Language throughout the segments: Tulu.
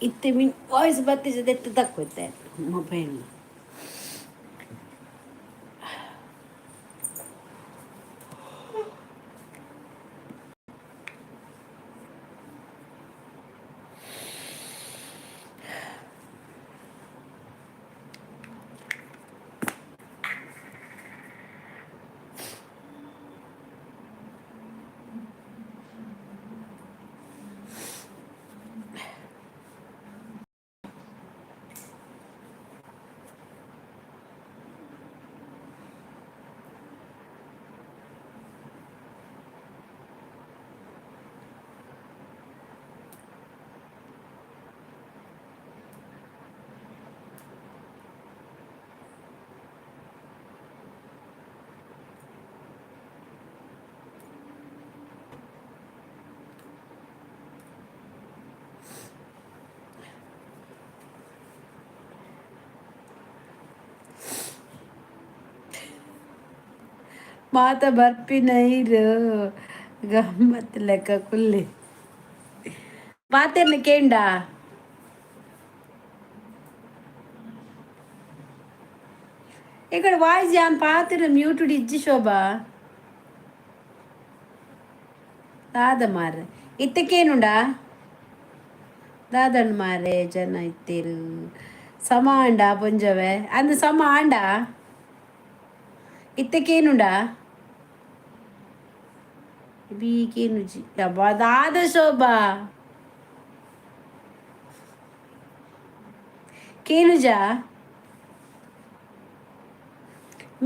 ಇತ್ತೆ ಮಿನ್ ವಾಯ್ಸ್ ಬತ್ತಿಜ ಎತ್ತು ತಕ್ಕೋತೆ ಮೊಬೈಲ್. ಮಾತ ಬರ್ಪಿನ ಇರು ಗಮ್ಮತ್ ಲೆಕ್ಕ ಕುಲ್ಲಿ ಪಾತೆರ್ನ ಕೇಂಡ. ఇక్కడ ವಾಯ್ಸ್ ಯಾನ್ ಪಾತೆರ ಮ್ಯೂಟುಡ್ ಇಜ್ಜಿ ಶೋಭಾ. ದಾದ ಮಾರ್ರೆ, ಇತ್ತಕ್ಕೇನುಂಡಾ? ದಾದಣ್ಣ ಮಾರೆ, ಜನ ಇತ್ತೇರು. ಸಮ ಆಂಡ ಪೊಂಜವೆ ಅಂದ್ ಸಮ ಆಂಡ. ಇತ್ತಕ್ಕೇನುಂಡಾ? ಬೀಕೇನುಜಿ ದಾದ ಶೋಭಾ? ಕೇನುಜಾ?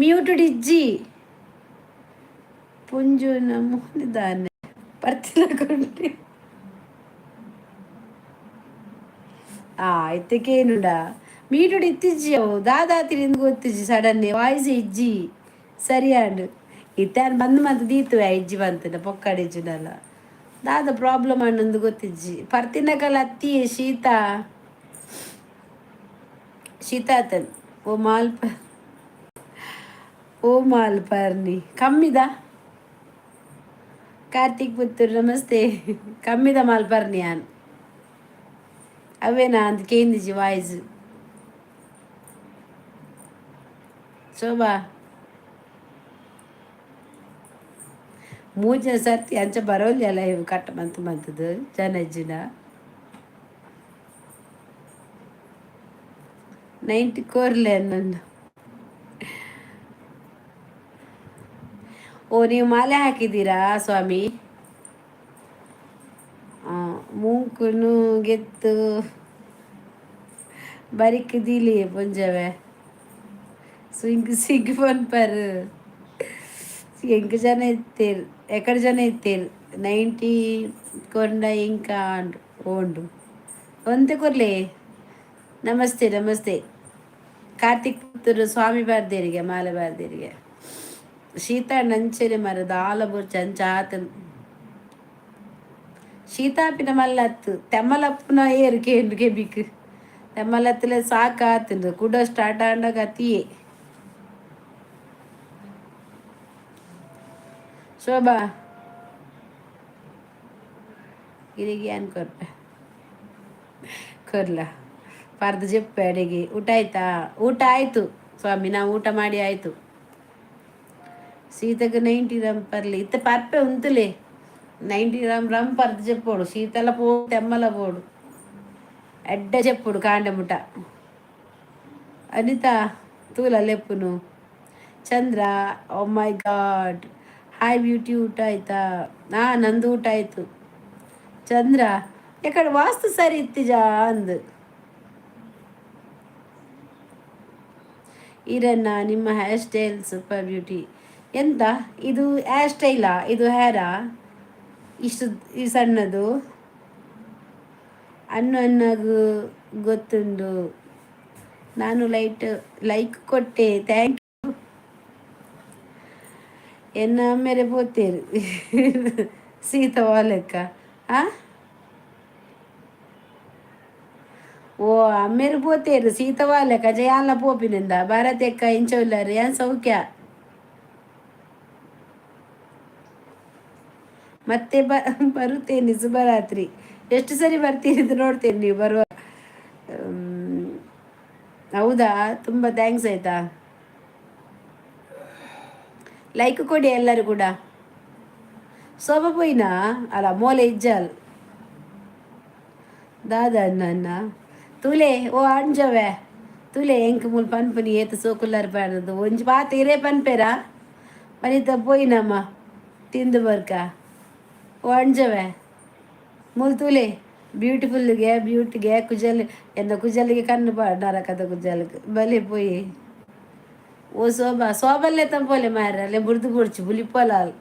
ಮ್ಯೂಟುಡ್ ಇಜ್ಜಿ. ಪುಂಜುನ ಮೋನಿದಾನೆ ಪರ್ತಿನ. ಆ ಇತ್ತಕ್ಕೇನುಂಡಾ? ಮ್ಯೂಟುಡ್ ಇತ್ತಿಜ್ಜಿ ಅವು. ದಾದಾತಿರಿ ಗೊತ್ತಿಜ್ಜಿ. ಸಡನ್ ವಾಯ್ಸ್ ಇಜ್ಜಿ. ಸರಿಯಾಂಡು. ಇತ್ತೆ ಬಂದ್ ಮಂತ್ ದೀತುವೆ. ಇಜ್ಜಿ ಬಂತಂಡ ಪೊಕ್ಕಡಿಜ್ಜಿಡಲ್ಲ. ದಾದ ಪ್ರಾಬ್ಲಮ್ ಅಣ್ಣಂದು ಗೊತ್ತಿಜ್ಜಿ. ಪರ್ತಿನಕಲ ಅತ್ತಿ ಶೀತ ಶೀತ ಆತನ್. ಓ ಮಾಲ್ಪ, ಓ ಮಾಲ್ಪರ್ನಿ ಕಮ್ಮಿದ. ಕಾರ್ತಿಕ್ ಪುತ್ತೂರು, ನಮಸ್ತೆ. ಕಮ್ಮಿದ ಮಾಲ್ಪರ್ನಿ ಯಾನ್ ಅವೇನಾ ಅಂದ್ ಕೇಂದಿಜಿ ವಾಯ್ಸ್. ಶೋಭಾ, ಮೂಜ ಸರ್ತಿ ಅಂಚ ಬರೋಲ್ಲ ಇವು ಕಟ್ಟ ಮಂತ್ ಮಂತದು ಜನ ಇಜ್ಜಿನ. 90 ಕೋರ್ಲೆ ನನ್ನ. ಓ, ನೀವು ಮಾಲೆ ಹಾಕಿದ್ದೀರಾ ಸ್ವಾಮಿ? ಮೂಂಕುನು ಗೆತ್ತು ಬರಿಕ್ ದೀಲಿ ಪೊಂಜವೆ. ಸ್ವಿಂಗ್ ಸಿಗ್ ಪನ್ಪರ್. ಎಂಕ್ ಜನ ಇತ್ತೇರು, ಎಕಡೆ ಜನ ಇತ್ತೇರು. 90 ಕೊಂಡ ಇಂಕ ಓಂಡು ಒಂತೆ ಕೊರ್ಲೆ. ನಮಸ್ತೆ, ನಮಸ್ತೆ ಕಾರ್ತಿಕ್ ಪುತ್ತೂರು. ಸ್ವಾಮಿ ಬಾರ್ದೇರಿಗೆ ಮಾಲೆ ಬಾರ್ದೇರಿಗೆ. ಶೀತ ನಂಚೆನೆ ಮರ ದಾಲ ಬೊರ್ಚಿ ಅಂಚ ಆತನ್. ಶೀತಾಪಿನ ಮಲ್ಲತ್ತು ತೆಮ್ಮಲಪ್ಪುನ ಏರು ಕೇಂಡು ಕೆಬಿಕ್ ತೆಮ್ಮಲತ್ತಲೆ ಸಾಕಾತುಂಡು. ಕುಡ ಸ್ಟಾರ್ಟ್ ಆಂಡ ಗತಿಯೇ. ಶೋಭಾ, ಇರಿಗೆ ಏನು ಕೊರ್ಪೆ? ಕೊರ್ಲ ಪರ್ದು ಜೆಪ್ಪೆ. ಅಡಿಗೆ ಊಟ ಆಯ್ತಾ? ಊಟ ಆಯಿತು ಸ್ವಾಮಿ, ನಾವು ಊಟ ಮಾಡಿ ಆಯಿತು. ಶೀತಕ್ಕೆ 90 ರಮ್ ಪರ್ಲಿ. ಇತ್ತ ಪರ್ಪೆ ಉಂತುಲೆ. 90 ರಮ್ ರಮ್ ಪರ್ದು చెప్పೋಡು. ಶೀತಲ ಪೋ, ತೆಮ್ಮಲ ಪೋಡು. ಎಡ್ಡೆ చెప్పుడు ಕಾಂಡೆ ಮುಟ. ಅನಿತಾ ತೂಲ ಲೆಪ್ಪುನು. ಚಂದ್ರ, oh my God, hi beauty. ಊಟ ಆಯ್ತಾ? ಹಾ, ನಂದು ಊಟ ಆಯಿತು. ಚಂದ್ರ, ಎಕಡೆ ವಾಸ್ತು ಸರಿ ಇತ್ತಿಜಾ ಅಂದು. ಈರಣ್ಣ, ನಿಮ್ಮ hair style super beauty. ಎಂತ ಇದು? ಹೇರ್ ಸ್ಟೈಲಾ ಇದು? ಹೇರಾ ಇಷ್ಟು ಈ ಸಣ್ಣದು? ಅನ್ನು ಅನ್ನಗೂ ಗೊತ್ತುಂಡು. ನಾನು ಲೈಟ್ ಲೈಕ್ ಕೊಟ್ಟೆ, thank you. ಎನ್ನ ಮೇರೆ ಪೋತೇರು ಸೀತ ಲೆಕ್ಕ. ಆ ಓ, ಅಮ್ಮೇರು ಪೋತೇರು ಸೀತವಾಲೆಕ್ಕ. ಜಯಾಲ ಪೋಪಿನಿಂದ ಭಾರತೆಕ್ಕ. ಇಂಚ ಉಲ್ಲಾರು ಏನ್ ಸೌಖ್ಯ? ಮತ್ತೆ ಬರುತ್ತೇನೆ. ಶುಭರಾತ್ರಿ. ಎಷ್ಟು ಸರಿ ಬರ್ತೀರಿ ಅಂತ ನೋಡ್ತೇನೆ ನೀವು ಬರುವ. ಹೌದಾ? ತುಂಬ thanks ಆಯ್ತಾ. ಲೈಕ್ ಕೊಡಿ ಎಲ್ಲರೂ ಕೂಡ. ಶೋಭಾ ಪೋಯಿನಾ? ಅಲ್ಲ, ಮೋಲೆ ಇಜ್ಜಾಲ್ ದಾದ ಅನ್ನ ತೂಲೆ. ಓ ಅಂಜವೆ, ತೂಲೆ ಎಂಕ್ ಮೂಲು ಪನ್ಪುನಿ ಏತ್ ಸೋಕುಲ್ಲಾರ್ ಪಾಡದು. ಒಂಜಿ ಪಾತ ಇರೇ ಪನ್ಪೇರಾ? ವನಿತ ಪೋಯಿನಮ್ಮ ತಿಂದು ಬರ್ಕ. ಓ ಅಂಜವೆ, ಮೂಲು ತೂಲೆ, ಬ್ಯೂಟಿಫುಲ್ಗೆ ಬ್ಯೂಟಿಗೆ ಕುಜಲ್ ಎನ್ನ ಕುಜಲ್ಗೆ ಕಣ್ಣು ನರಕದ ಕುಜಲ್ಗೆ ಬಲೆ ಪೋಯಿ. ಓ ಶೋಭಾ, ಶೋಭಲ್ಲೇ ತಂಪೋಲೆ ಮಾರ್ರೆ, ಅಲ್ಲೇ ಬುಡ್ದು ಬುಡ್ಚಿ ಬುಲಿಪೋಲಾಲ್.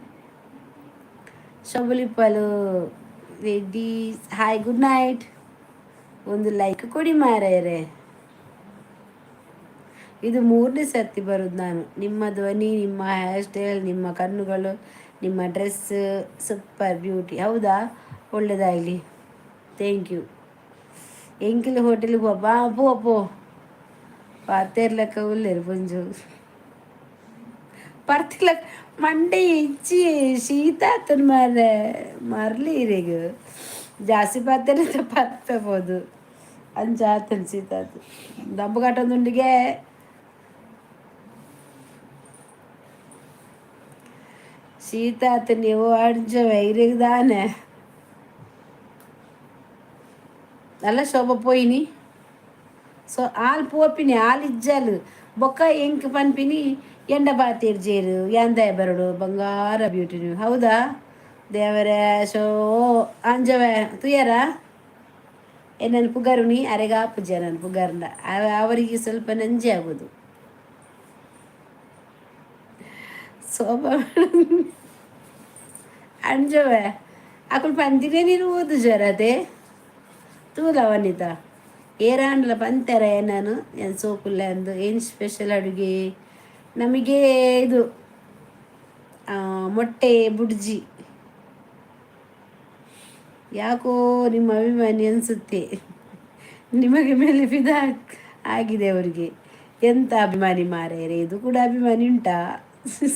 ಶೋಬುಲಿಪ್ಪಲು ರೆಡ್ಡಿ, ಹಾಯ್, ಗುಡ್ ನೈಟ್. ಒಂದು ಲೈಕ್ ಕೊಡಿ ಮಾರಾಯರೆ. ಇದು ಮೂರನೇ ಸರ್ತಿ ಬರೋದು ನಾನು. ನಿಮ್ಮ ಧ್ವನಿ, ನಿಮ್ಮ ಹೇರ್ ಸ್ಟೈಲ್, ನಿಮ್ಮ ಕಣ್ಣುಗಳು, ನಿಮ್ಮ ಡ್ರೆಸ್ ಸೂಪರ್ ಬ್ಯೂಟಿ. ಹೌದಾ? ಒಳ್ಳೆಯದಾಗಲಿ, thank you. ಎಂಕಿಲ್ ಹೋಟೆಲ್ಗೆ ಪೋ ಪೋ ಪೋ ಪಾತೇರ್ಲೆಕ್ಕ ಉಲ್ಲೇರು ಪುಂಜು ಪರ್ತಿಲ ಮಂಡೆ ಇಚ್ಚಿ ಶೀತ ಆತನ ಮಾರ್ರೆ. ಮರ್ಲಿ ಇರೆಗ್ ಜಾಸ್ತಿ ಪಾತೇನೆ ಪರ್ಪೆಬೋದು ಅಂಚ ಆತನ ಶೀತ ಆತು ದಬ್ಬು ಕಟ್ಟೊಂದುಂಡಿಗೆ. ಶೀತ ಆತ ನೀವು ಅಡ್ಜವೆ ಇರೆಗ್ ದಾನೆ. ಅಲ್ಲ ಶೋಭ ಪೋಯಿನಿ. ಸೊ ಆಲ್ ಪೋಪಿನಿ, ಆಲ್ ಇಜ್ಜಲ್ ಬೊಕ್ಕ ಎಂಕ್ ಪನ್ಪಿನಿ ಎಂಡ ಬಾತೇರ್ ಜೇರು ಯಾಂದಾಯ ಬರಡು ಬಂಗಾರ ಬ್ಯೂಟಿ ನೀವು. ಹೌದಾ ದೇವರೇ? ಶೋ ಅಂಜವೆ ತುಯರ ನನ್ನ ಪುಗರುನಿ ಅರೆಗಾ ಪೂಜೆ ನನ್ನ ಪುಗರ್ನ ಅವರಿಗೆ ಸ್ವಲ್ಪ ನಂಜೆ ಆಗೋದು. ಶೋಭಾ ಅಂಜವೆ ಅಕುಲು ಪಂತಿನೇ ನೀನು ಓದು ಜರತೆ ತೂಲ ವನಿತಾ ಏರಾಂಡಲ ಪಂತೆರ ನಾನು ಏನು ಸೋಕುಲ್ಲ ಅಂದು. ಏನು ಸ್ಪೆಷಲ್ ಅಡುಗೆ ನಮಗೆ? ಇದು ಮೊಟ್ಟೆ ಬುಡ್ಜಿ. ಯಾಕೋ ನಿಮ್ಮ ಅಭಿಮಾನಿ ಅನಿಸುತ್ತೆ, ನಿಮಗೆ ಮೇಲೆ ಫಿದಾ ಆಗಿದೆ ಅವರಿಗೆ. ಎಂಥ ಅಭಿಮಾನಿ ಮಾರ್ಯಾರೆ, ಇದು ಕೂಡ ಅಭಿಮಾನಿ ಉಂಟಾ?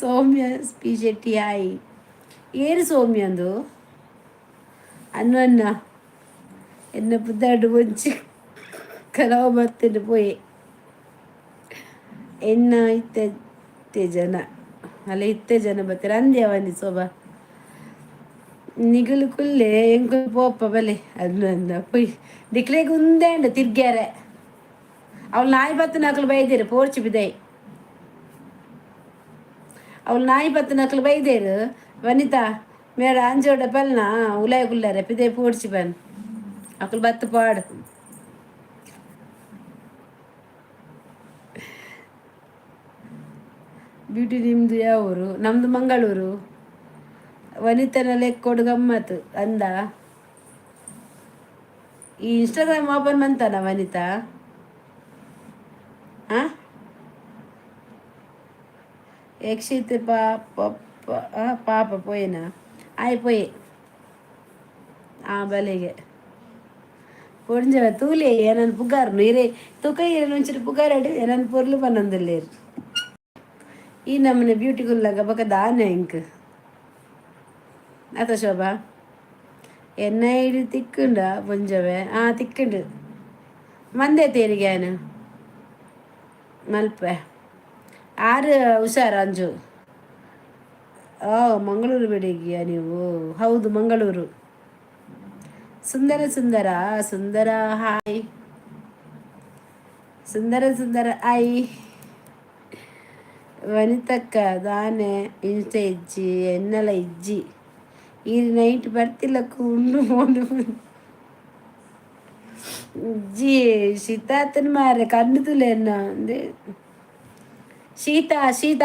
ಸೌಮ್ಯ ಪಿ ಶೆಟ್ಟಿ ಹಾಯ್. ಏನು ಸೌಮ್ಯ ಅಂದು ಅನ್ನು ಅನ್ನ ಎನ್ನ ಪುದ್ದಾಡು ಒಂಚಿ ಕಲವು ಬರ್ತೇನೆ ಪೋಯೆ ಎನ್ನ ಇತ್ತೆ ಜನ ಅಲ್ಲ ಇತ್ತೆ ಜನ ಬರ್ತಾರೆ ಅಂದ್ಯವನಿ. ಶೋಭಾ ನಿಗುಲು ಕುಲ್ಲೆ ಎಂಕುಲು ಪೋಪ ಬಲೆ ಅನ್ನು ಅಂದ ಪೊಯ್ ದಿಕ್ಲೆಗ್ ಉಂದೆ ಅಂಡ ತಿರ್ಗ್ಯಾರೆ. ಅವಳು ನಾಯಿ ಬತ್ತು ನಕಲು ಬೈದೇರು ಪೋರ್ಚು ಬಿದೈ. ಅವಳು ನಾಯಿ ಬತ್ತು ನಕಲು ಬೈದೇರು. ವನಿತಾ ಮೇಡ ಅಂಜೋಡ ಪಲ್ನ ಉಲಾಯ್ ಕುಲ್ಲಾರೆ ಪಿದೆ ಪೋಡ್ಚಿ ಬನ್ ಅಕುಲು ಬತ್ತು ಪಾಡು. ಬ್ಯೂಟಿ ನಿಮ್ಮದು ಯಾವ ಊರು? ನಮ್ಮದು ಮಂಗಳೂರು. ವನಿತನ ಲೆಕ್ಕೊಡು ಗಮ್ಮತ್ತು ಅಂದ. ಈ ಇನ್ಸ್ಟಾಗ್ರಾಮ್ ಓಪನ್ ಮಂತಾನ ವನಿತಾ? ಹಾಂ, ಯಕ್ಷಿತ್ ಪಾಪ ಪಾಪ ಪೋಯಿನಾ? ಆಯ್ ಪೋಯೆ. ಆ ಬಲೆಗೆ ಪೊಂಜವ ತೂಲೆ ಏನನ್ ಪುಗಾರ್ನು ಇರೆ ತುಕ ಇರೆ ಒಂಚೂರು ಪುಗಾರಡು ಏನನ್ ಪೊರ್ಲು ಪನ್ನೊಂದುಲ್ಲೇರು. ಈ ನಮ್ಮನೆ ಬ್ಯೂಟಿಫುಲ್ ಬೊಕ ದಾನೆ ಇಂಕ್ ಅತ ಶೋಭಾ ಎನ್ನ ಇಡಿ ತಿಕ್ಕುಂಡ ಪೊಂಜವೆ. ಆ ತಿಕ್ಕುಂಡು ಮಂದೆ ತೇರಿಗೆ ಮಲ್ಪೆ ಆರು ಹುಷಾರ ಅಂಜು. ಮಂಗಳೂರು ಬೆಳಿಗ್ಗೆಯಾ ನೀವು? ಹೌದು, ಮಂಗಳೂರು. ಸುಂದರ ಸುಂದರ ಸುಂದರ ಹಾಯ್. ಸುಂದರ ಸುಂದರ I ವನಿತಕ್ಕ ದಾನೆ ಇನ್ಸ್ಟ ಇಜ್ಜಿ ಎನ್ನಲ ಇಜ್ಜಿ. ಈ ನೈಟ್ ಬರ್ತಿಲ್ಲಕ್ಕ ಉಂಡು ಮೋನು ಜಿ ಶೀತಾತನ ಮಾರೆ ಕಣ್ಣು ತುಲೆ ಎನ್ನ ಅಂದೆ. ಶೀತ ಶೀತ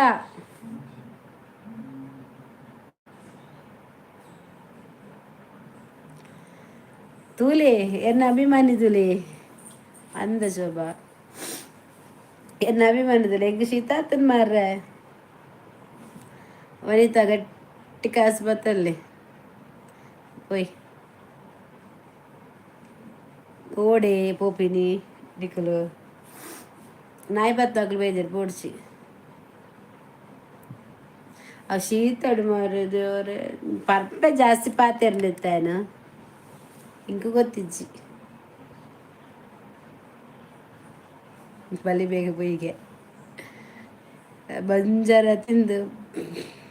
ತೂಲೆ ಎನ್ನ ಅಭಿಮಾನಿ ತುಲೆ ಅಂದ ಶೋಭಾ. ಎನ್ನ ಅಭಿಮಾನಿ ಎಂಗ್ ಶೀತಾತನ್ ಮಾರ್ರೆ. ವನಿತಾ ಗಟ್ಟಿ ಕಾಸು ಬತ್ತಲ್ಲಿ ಪೋಯ್ ಓಡೆ ಪೋಪಿನಿ ನಿಕುಲು ನಾಯಿ ಬತ್ತಾಗ್ಲು ಬೈದೇರು ಪೋಡ್ಸಿ. ಆ ಶೀತಡು ಮಾರ್ರೆ ದೇವರೇ. ಪರ್ಪೆ ಜಾಸ್ತಿ ಪಾತೆರ್ಲಿತ್ತಾನ ಇಂಕು ಗೊತ್ತಿಜ್ಜಿ. ಬಲಿ ಬೇಗ ಪೊಯ್ಗೆ ಬಂಜಾರ ತಿಂದು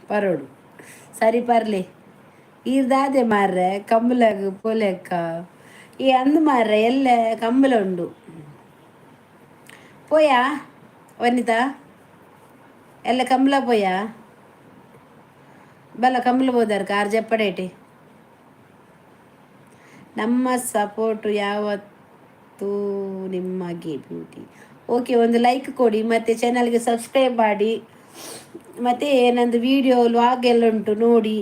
ಪರೋಡು. ಸರಿ ಪರ್ಲಿ ಈರ್ದಾದೆ ಮಾರ್ರೆ ಕಂಬುಲಗ್ ಪೋಲೆಕ್ಕ. ಈ ಅಂದು ಮಾರ್ರೆ ಎಲ್ಲೆ ಕಂಬುಲ ಉಂಡು. ಪೋಯಾ ವನಿತಾ? ಎಲ್ಲ ಕಂಬುಲ ಪೋಯಾ? ಬಲ ಕಂಬುಲ ಹೋದಾರ ಕಾರ್ ಜಪ್ಪಡೇಟಿ. ನಮ್ಮ ಸಪೋರ್ಟು ಯಾವತ್ತೂ ನಿಮಗೆ ಬ್ಯೂಟಿ. ಓಕೆ, ಒಂದು ಲೈಕ್ ಕೊಡಿ ಮತ್ತು ಚಾನಲ್ಗೆ ಸಬ್ಸ್ಕ್ರೈಬ್ ಮಾಡಿ. ಮತ್ತು ನಂದು ವೀಡಿಯೋ ವ್ಲಾಗ್ ಎಲ್ಲ ಉಂಟು ನೋಡಿ.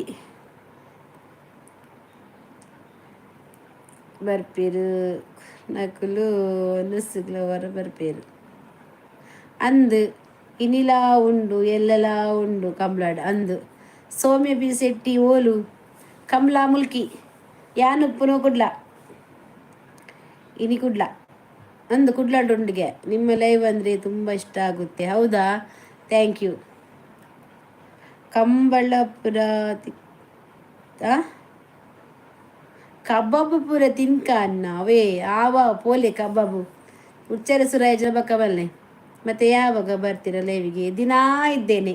ಬರ್ಪೇರು ನಕುಲು ವರ ಬರ್ಪೇರು ಅಂದು ಇನಿಲಾ ಉಂಡು ಎಲ್ಲೆಲಾ ಉಂಡು ಕಂಬ್ಲಾಡ್ ಅಂದು. ಸೌಮ್ಯ ಬಿ ಶೆಟ್ಟಿ ಓಲು ಕಮಲಾ ಮುಲ್ಕಿ ಯಾನುಪ್ಪುನೋ ಕುಡ್ಲ ಇನಿ ಕುಡ್ಲ ಅಂದು ಕುಡ್ಲಾಡುಂಡಿಗೆ. ನಿಮ್ಮ ಲೈವ್ ಅಂದರೆ ತುಂಬ ಇಷ್ಟ ಆಗುತ್ತೆ. ಹೌದಾ? Thank you. Kambalapura ಕಬಾಬು ಪೂರ ತಿನ್ಕ ಅನ್ನ ಅವೇ ಆವ ಪೋಲೆ ಕಬಾಬು ಉಚ್ಚರ ಸುರಾಯಜನ ಬಕ್ಕ ಬಲ್ಲೆ. ಮತ್ತು ಯಾವಾಗ ಬರ್ತೀರ ಲೈವಿಗೆ? ದಿನಾ ಇದ್ದೇನೆ,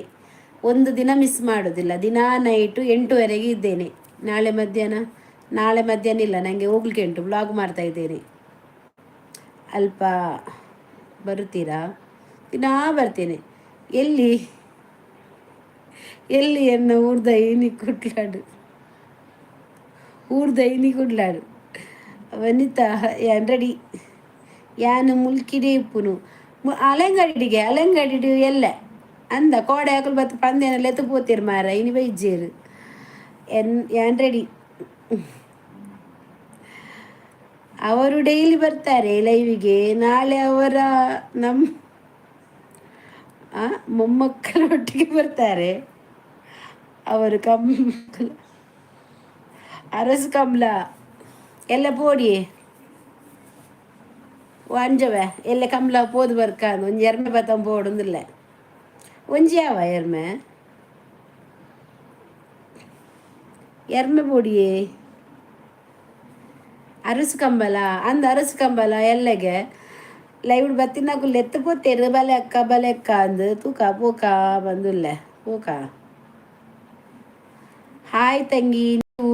ಒಂದು ದಿನ ಮಿಸ್ ಮಾಡೋದಿಲ್ಲ. ದಿನಾ ನೈಟು 8ವರೆಗೆ ಇದ್ದೇನೆ. ನಾಳೆ ಮಧ್ಯಾಹ್ನ, ನಾಳೆ ಮಧ್ಯಾಹ್ನ ಇಲ್ಲ, ನನಗೆ ಹೋಗ್ಲಿಕ್ಕೆ ಉಂಟು, ಬ್ಲಾಗ್ ಮಾಡ್ತಾ ಇದ್ದೇನೆ. ಅಲ್ಪ ಬರುತ್ತೀರಾ? ದಿನಾ ಬರ್ತೇನೆ. ಎಲ್ಲಿ ಎಲ್ಲಿ ಎನ್ನ ಊರ್ದ ಏನಿ ಕುಟ್ಲಾಡು, ಊರ್ದ ಇನಿ ಕುಡ್ಲಾಡು. ವನಿತಾ ಯಾನ್ ರೆಡಿ. ಯಾನು ಮುಲ್ಕಿಡೇ ಇಪ್ಪುನು ಅಲಂಗಡಿಗೆ ಅಲಂಗಡಿಡು ಎಲ್ಲ ಅಂದ ಕೋಡೆ ಹಾಕಲು ಬತ್ತು ಪಂದೇನ ಎತ್ತು ಪೋತೀರ್ ಮಾರ ಇನಿ ಬೈಜೇರು. ಎನ್ ಯಾನ್ ರೆಡಿ. ಅವರು ಡೈಲಿ ಬರ್ತಾರೆ ಲೈವಿಗೆ. ನಾಳೆ ಅವರ ನಮ್ಮ ಮೊಮ್ಮಕ್ಕಳೊಟ್ಟಿಗೆ ಬರ್ತಾರೆ ಅವರು. ಕಮ್ ಅರಸು ಕಮಲ ಎಲ್ಲ ಪೋಡಿ ಒಂಜವೆ ಎಲ್ಲ ಕಮಲ ಪೋದು ಬರ್ಕ ಒಂಜಿ ಎರ್ಮೆ ಬತ್ತಂ ಪೋಡೊಂದಿಲ್ಲ. ಒಂಜಿ ಯಾವ ಎರ್ಮೆ ಎರ್ಮೆ ಪೋಡಿಯೇ ಅರಸು ಕಂಬಲ ಅಂದ ಅರಸು ಕಂಬಲ ಎಲ್ಲಗೆ ಲೈವ್ ಬತ್ತಿನಕುಲು ಎತ್ತು ಪೋತೇರು ಬಲೆ ಅಕ್ಕ ಬಲೆ ಅಕ್ಕ ಅಂದು ತೂಕ ಪೋಕ ಬಂದುಲ್ಲೆ ಪೋಕ. ಹಾಯ್ ತಂಗಿ, ನೀವು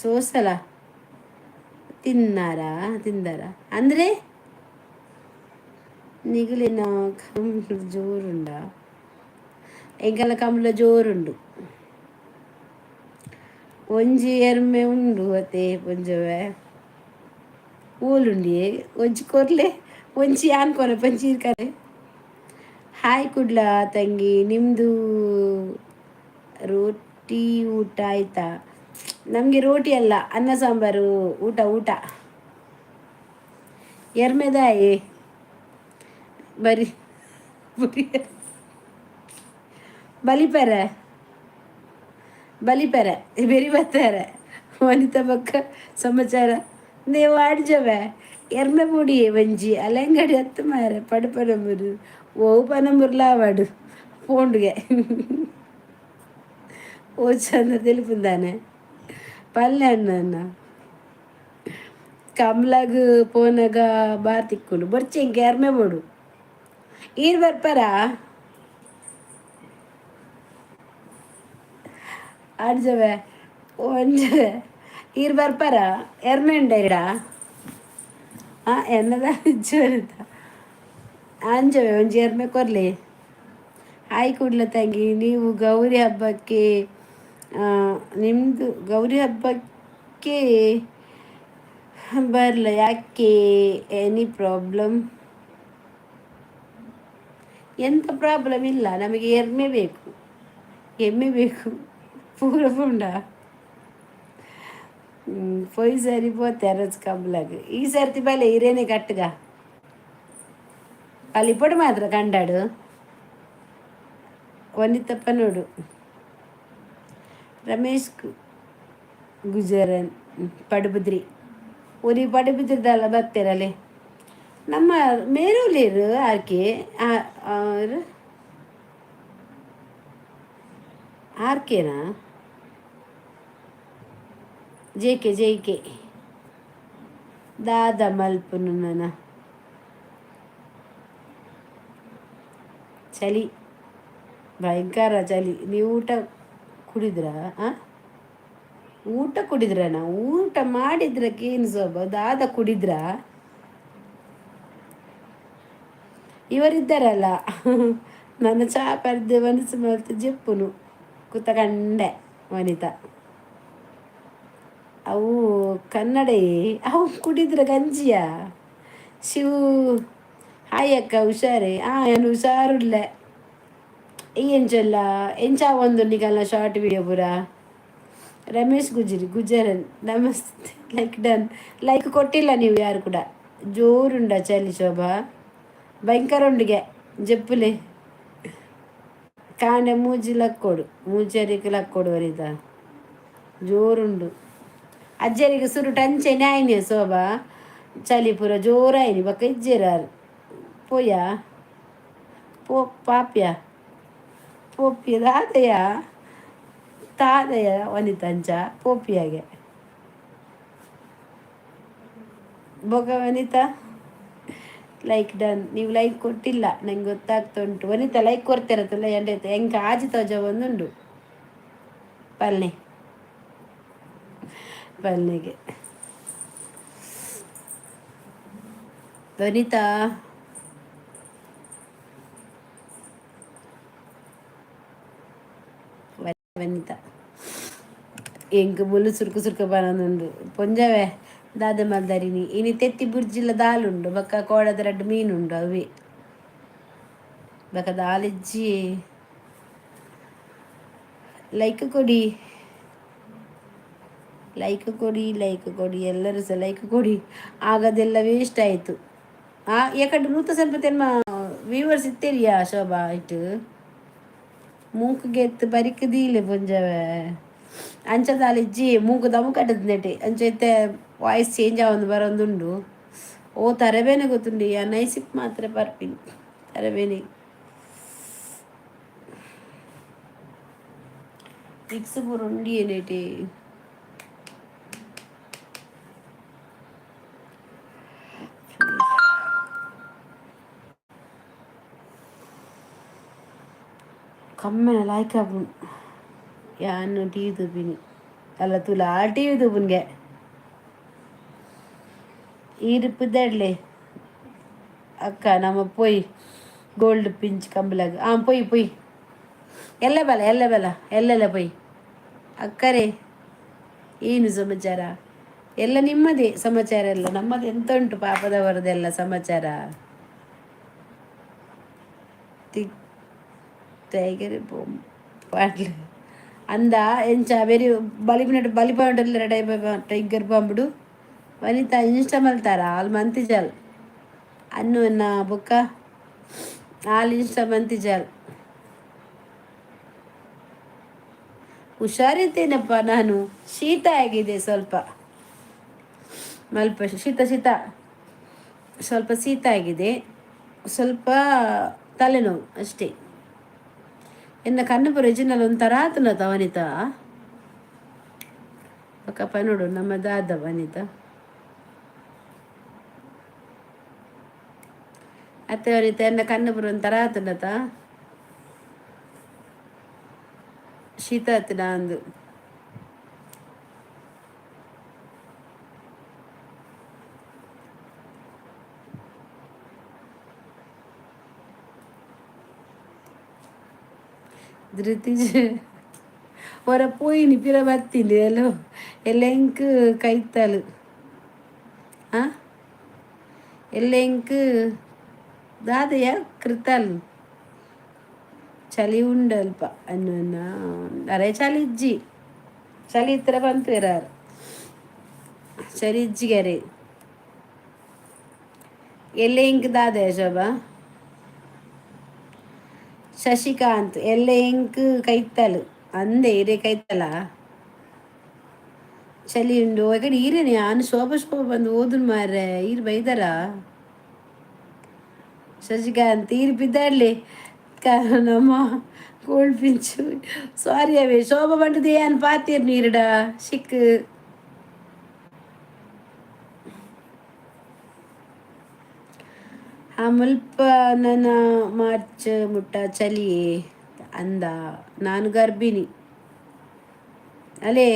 ಸೋಸಲ ತಿನ್ನಾರಾ? ತಿಂದಾರ ಅಂದರೆ ನಿಗುಲಿನ ಕಂಬಳ ಜೋರುಂಡ? ಎಂಕಲ್ನ ಕಂಬಳ ಜೋರುಂಡು. ಒಂಜಿ ಎರ್ಮೆ ಉಂಡು ಅತೆ ಪೊಂಜೊವೆ ಓಲುಂಡಿಯೇ? ಒಂಜಿ ಕೊರ್ಲೆ, ಒಂಜಿ ಯಾನ್ ಕೊರ ಪಂಚಿ ಇರ್ಕರೆ. ಹಾಯ್ ಕುಡ್ಲ ತಂಗಿ, ನಿಮ್ಮದು ರೋಟಿ ಊಟ ಆಯ್ತಾ? ನಮಗೆ ರೋಟಿ ಅಲ್ಲ, ಅನ್ನ ಸಾಂಬಾರು ಊಟ. ಊಟ ಎರ್ಮೆದಾಯಿ ಬರಿ ಬರಿ ಬಲಿಪೆರೆ ಬಲಿಪೆರೆ ಬೆರಿ ಬರ್ತಾರೆ. ವನಿತಾ ಬಕ್ಕ ಸಮಾಚಾರ ನೀವು ಆಡ್ಜವೆ ಎರ್ಮೆ ಪೊಡಿ ಒಂಜಿ ಅಲೆಂಗಡಿ ಹತ್ತು ಮಾರೆ ಪಡುಪನಂಬುರು ಓ ಪನಂಬುರ್ಲ ಆವಾಡು ಪೋಂಡುಗೆ ಓ ಚಂದ తెలుపుందాನೆ ಪಲ್ಯ ಅಣ್ಣ. ಕಮ್ಲಾಗ್ ಪೋನಗ ಬಾರ್ ತಿಕ್ಕುಂಡು ಬೊರ್ಚಿ ಇಂಕ ಎರ್ಮೆ ಬೋಡು. ಈರ್ ಬರ್ಪರಾ? ಆಡ್ಜವೆ ಒಂಜವೆ ಈರ್ ಬರ್ಪರ? ಎರ್ಮೆ ಉಂಡ ಇಡ ಎನ್ನದ ಜೋರಿತ ಅಂಜವೆ ಒಂಜಿ ಎರ್ಮೆ ಕೊರ್ಲಿ. ಹಾಯ್ ಕುಡ್ಲ ತಂಗಿ, ನೀವು ಗೌರಿ ಹಬ್ಬಕ್ಕೆ ನಿಮ್ಮದು ಗೌರಿ ಹಬ್ಬಕ್ಕೆ ಬರಲ್ಲ ಯಾಕೆ? Any problem? ಎಂಥ ಪ್ರಾಬ್ಲಮ್ ಇಲ್ಲ, ನಮಗೆ ಎರ್ಮೆ ಬೇಕು, ಎಮ್ಮೆ ಬೇಕು. ಪೂರ ಪುಂಡ ಪೋಯಿ ಸರಿ ಪೋತೆ ಅರಸ್ ಕಂಬ್ಲಾಗ್. ಈ ಸರ್ತಿ ಬಲೆ ಇರೇನೆ ಕಟ್ಟುಗ ಅಲ್ಲಿ ಮಾತ್ರ ಕಂಡಾಡು ವನಿತಪ್ಪ ನೋಡು. ರಮೇಶ್ ಗುಜರನ್ ಪಡುಬಿದ್ರಿ ಊರಿ ಪಡುಬಿದ್ರಿದಲ್ಲ ಬರ್ತೀರಲ್ಲೇ. ನಮ್ಮ ಮೇರೂಲೇರು RK ಆರ್ಕೆನಾ? J K J K. ದಾದ ಮಲ್ಪುನು ನನ. ಚಳಿ, ಭಯಂಕರ ಚಳಿ. ನೀವು ಊಟ ಕುಡಿದ್ರಾ? ಆ, ಊಟ ಕುಡಿದ್ರನ? ಊಟ ಮಾಡಿದ್ರಕ್ಕೇನು ಸೊಬ ದಾದ ಕುಡಿದ್ರಾ? ಇವರಿದ್ದಾರಲ್ಲ, ನನ್ನ ಚಾ ಪರ್ದೆ ಮನಸ್ಸು ಮಲ್ತು ಜೆಪ್ಪುನು ಕುತ್ತಕಂಡೆ ವನಿತಾ. ಅವು ಕನ್ನಡ, ಅವು ಕುಡಿದ್ರ ಗಂಜಿಯ. ಶಿವು, ಹಾಯ್ ಅಕ್ಕ, ಹುಷಾರೇ? ಹಾಂ, ಏನು ಹುಷಾರುಳ್ಳೆ. ಎಂಚಲ್ಲ, ಎಂಚ ಒಂದು ನಿಗಲ್ನ ಶಾರ್ಟ್ ವಿಡಿಯೋ ಪೂರ. Ramesh ಗುಜಿರಿ Gujaran, namaste. Like done. Like ಕೊಟ್ಟಿಲ್ಲ ನೀವು ಯಾರು ಕೂಡ. ಜೋರುಂಡ ಚಲಿ ಶೋಭಾ? ಭಯಂಕರ ಉಂಡಿಗೆ ಜಪ್ಪುಲೆ. ಕಾಂಡೆ ಮೂಜಿ ಲಕ್ಕೋಡು, ಮೂಜರಿಗೆ ಲಕ್ಕೋಡು ವನಿತ. ಜೋರುಂಡು. ಅಜ್ಜರಿಗೆ ಸುರು ಟಂಚೆನೆ ಆಯ್ನೆ ಶೋಭಾ. ಚಲಿ ಪೂರ ಜೋರಾಯ್ನಿ ಬೊಕ್ಕ ಇಜ್ಜೆರಾರು ಪೋಯ ಪೋ ಪಾಪ್ಯ ಪೋಪಿ ದಾದಯ ತಾದಯ ವನಿತಂಚ ಪೋಪಿಯಾಗೆ ಬೊಕ. ವನಿತಾ, ಲೈಕ್ ಡನ್. ನೀವು ಲೈಕ್ ಕೊಟ್ಟಿಲ್ಲ, ನಂಗೆ ಗೊತ್ತಾಗ್ತಾ ಉಂಟು. ವನಿತಾ, ಲೈಕ್ ಕೊಡ್ತಿರತ್ತಲ್ಲ? ಎಂಡೈತೆ ಎಂಕ ಆಜಿ ತೋಜ ಒಂದುಂಡು ಪಲ್ನೆ ಪಲ್ನೆಗೆ. ವನಿತಾ, ವನಿತಾ, ಎಂಕ್ ಮುಲ್ಲು ಸುರ್ಕು ಸುರ್ಕು ಬರೊಂದುಂಡು. ಪೊಂಜವೆ ದಾದ ಮಲ್ದರಿನಿ? ಇನಿ ತೆತ್ತಿ ಬುರ್ಜಿಲ ದಾಲುಂಡು, ಬೊಕ್ಕ ಕೋಡದ ರಡ್ಡ್ ಮೀನುಂಡು ಅವೆ. ಬೊಕ್ಕ ದಾಲಿಜ್ಜಿ. ಲೈಕ್ ಕೊಡಿ, ಲೈಕ್ ಕೊಡಿ, ಲೈಕ್ ಕೊಡಿ. ಎಲ್ಲರೂ ಸಹ ಲೈಕ್ ಕೊಡಿ. ಆಗದೆಲ್ಲ ವೇಸ್ಟ್ ಆಯಿತು. ಆ ಯಾಕಂದ್ರೆ ನೂತ ಸ್ವಲ್ಪ ತೆನ್ಮ ವ್ಯೂವರ್ಸ್ ಇತ್ತೆರಿಯಾ ಶೋಭಾ? ಇಟ್ಟು ಮೂಕುಗೆ ಎತ್ತು ಬರಿಕ್ ದೀಲೆ ಪೊಂಜವೆ. ಅಂಚ ದಾಲಿಜ್ಜಿ, ಮೂಕು ದಮು ಕಟ್ಟದ ನೆಟೆ. ಅಂಚ ಇತ್ತೆ ವಾಯ್ಸ್ ಚೇಂಜ್ ಆವೊಂದು ಬರೊಂದುಂಡು. ಓ ತರಬೇನೆ ಗೊತ್ತುಂಡು. ಆ ನೈಸಿಪ್ ಮಾತ್ರ ಬರ್ಪಿನಿ ತರಬೇನೆ. ವಿಕ್ಸ್ ಪೂರ ಉಂಡಿಯೇ ನೆಟೆ. ಕಮ್ಮೆನ ಲಾಯ್ಕ್ ಆಪುಂಡು. ಯಾನ್ ಟಿವಿ ತೂಪಿನಿ ಅಲ್ಲ, ತೂಲ, ಆ ಟಿವಿ ತೂಪುನ್ಗೆ. ಈರ್ ಪುದರ್ಲೆ ಅಕ್ಕ, ನಮ್ಮ ಪೋಯ್ ಗೋಲ್ಡ್ ಪಿಂಚ್ ಕಂಬಲಾಗ. ಹಾಂ, ಪೊಯ್ ಪೊಯ್. ಎಲ್ಲ ಬಲ, ಎಲ್ಲ ಬಲ, ಎಲ್ಲೆಲ್ಲ ಪೊಯ್. ಅಕ್ಕರೇ, ಏನು ಸಮಾಚಾರ? ಎಲ್ಲ ನಿಮ್ಮದೇ ಸಮಾಚಾರ ಎಲ್ಲ. ನಮ್ಮದು ಎಂತ ಉಂಟು? ಪಾಪದವರದೆಲ್ಲ ಸಮಾಚಾರ. ತಿಕ್ ಟೈಗರ್ ಪಾಟ್ಲು ಅಂದ. ಎಂಚ ವೆರಿ ಬಲಿಪಿನಟ್ ಬಲಿಪ ಟೈಗರ್ ಬಾಂಬುಡು. ವನಿತಾ, ಇನ್ಸ್ಟಾ ಮಲ್ತಾರ? ಆಲ್ ಮಂತಿಜಾಲ್ ಅನ್ನು ಎನ್ನ ಬೊಕ್ಕ ಆಲ್ ಇನ್ಸ್ಟಾ ಮಂತಿಜಾಲ್. ಹುಷಾರಿದ್ದೇನಪ್ಪ ನಾನು. ಶೀತ ಆಗಿದೆ ಸ್ವಲ್ಪ. ಮಲ್ಪ ಶೀತ, ಶೀತ ಸ್ವಲ್ಪ ಶೀತ ಆಗಿದೆ, ಸ್ವಲ್ಪ ತಲೆನೋವು ಅಷ್ಟೇ. ಎನ್ನ ಕಣ್ಣು ಒರಿಜಿನಲ್ ಒಂಥರ ಆತುನತ ವನಿತಾ. ಪಕ್ಕಪ್ಪ ನೋಡು, ನಮ್ಮ ದಾದ ವನಿತಾ ಅತ್ತೆ. ವನಿತಾ, ಎನ್ನ ಕಣ್ಣು ಪುರ ಒಂಥರ ಆತುನತ. ಶೀತ ಆತುನ ಅಂದು. ಧೃತಿ ಒರ ಪೋಯಿನಿ ಪಿರ ಬತ್ತಿನಿ. ಎಲ್ಲೋ ಎಲ್ಲ ಎಂಕ್ ಕೈತಲು. ಆ ಎಲ್ಲ ಎಂಕ್ ದಾದಯ ಕೃತಲ್. ಚಳಿ ಉಂಡು ಅಲ್ಪ ಅನ್ನು. ಅರೆ, ಚಳಿ ಇಜ್ಜಿ. ಚಳಿ ಇತ್ತರ ಬಂತು. ಚಳಿ ಇಜ್ಜಿಗೆರೆ. ಎಲ್ಲ ಎಂಕ್ ದಾದಯ ಶೋಭಾ? ಶಶಿಕಾಂತ್, ಎಲ್ಲ ಎಂಕ್ ಕೈತಲು ಅಂದೆ. ಇರೆ ಕೈತಲ ಚಳಿ ಉಂಡು. ಎಕಡೆ ಈರೇನೆ ಯಾನ್ ಶೋಭ ಶೋಭ ಬಂದು ಓದುನ್ ಮಾರ್ರೆ. ಈರ್ ಬೈದರ ಶಶಿಕಾಂತ್? ಈರ್ ಬಿದ್ದಾಡ್ಲಿ ನಮ್ಮ ಕೋಲ್ಡ್ ಪಿಂಚು. ಸಾರಿ ಅವೇ. ಶೋಭ ಬಂಟದ ಏನ್ ಪಾತೀರ್ ನೀರ್ಡ ಸಿಕ್. ಆ ಮುಲ್ಪ ನನ್ನ ಮಾರ್ಚ್ ಮುಟ್ಟ ಚಲಿಯೇ ಅಂದ. ನಾನು ಗರ್ಭಿಣಿ ಅಲೇ.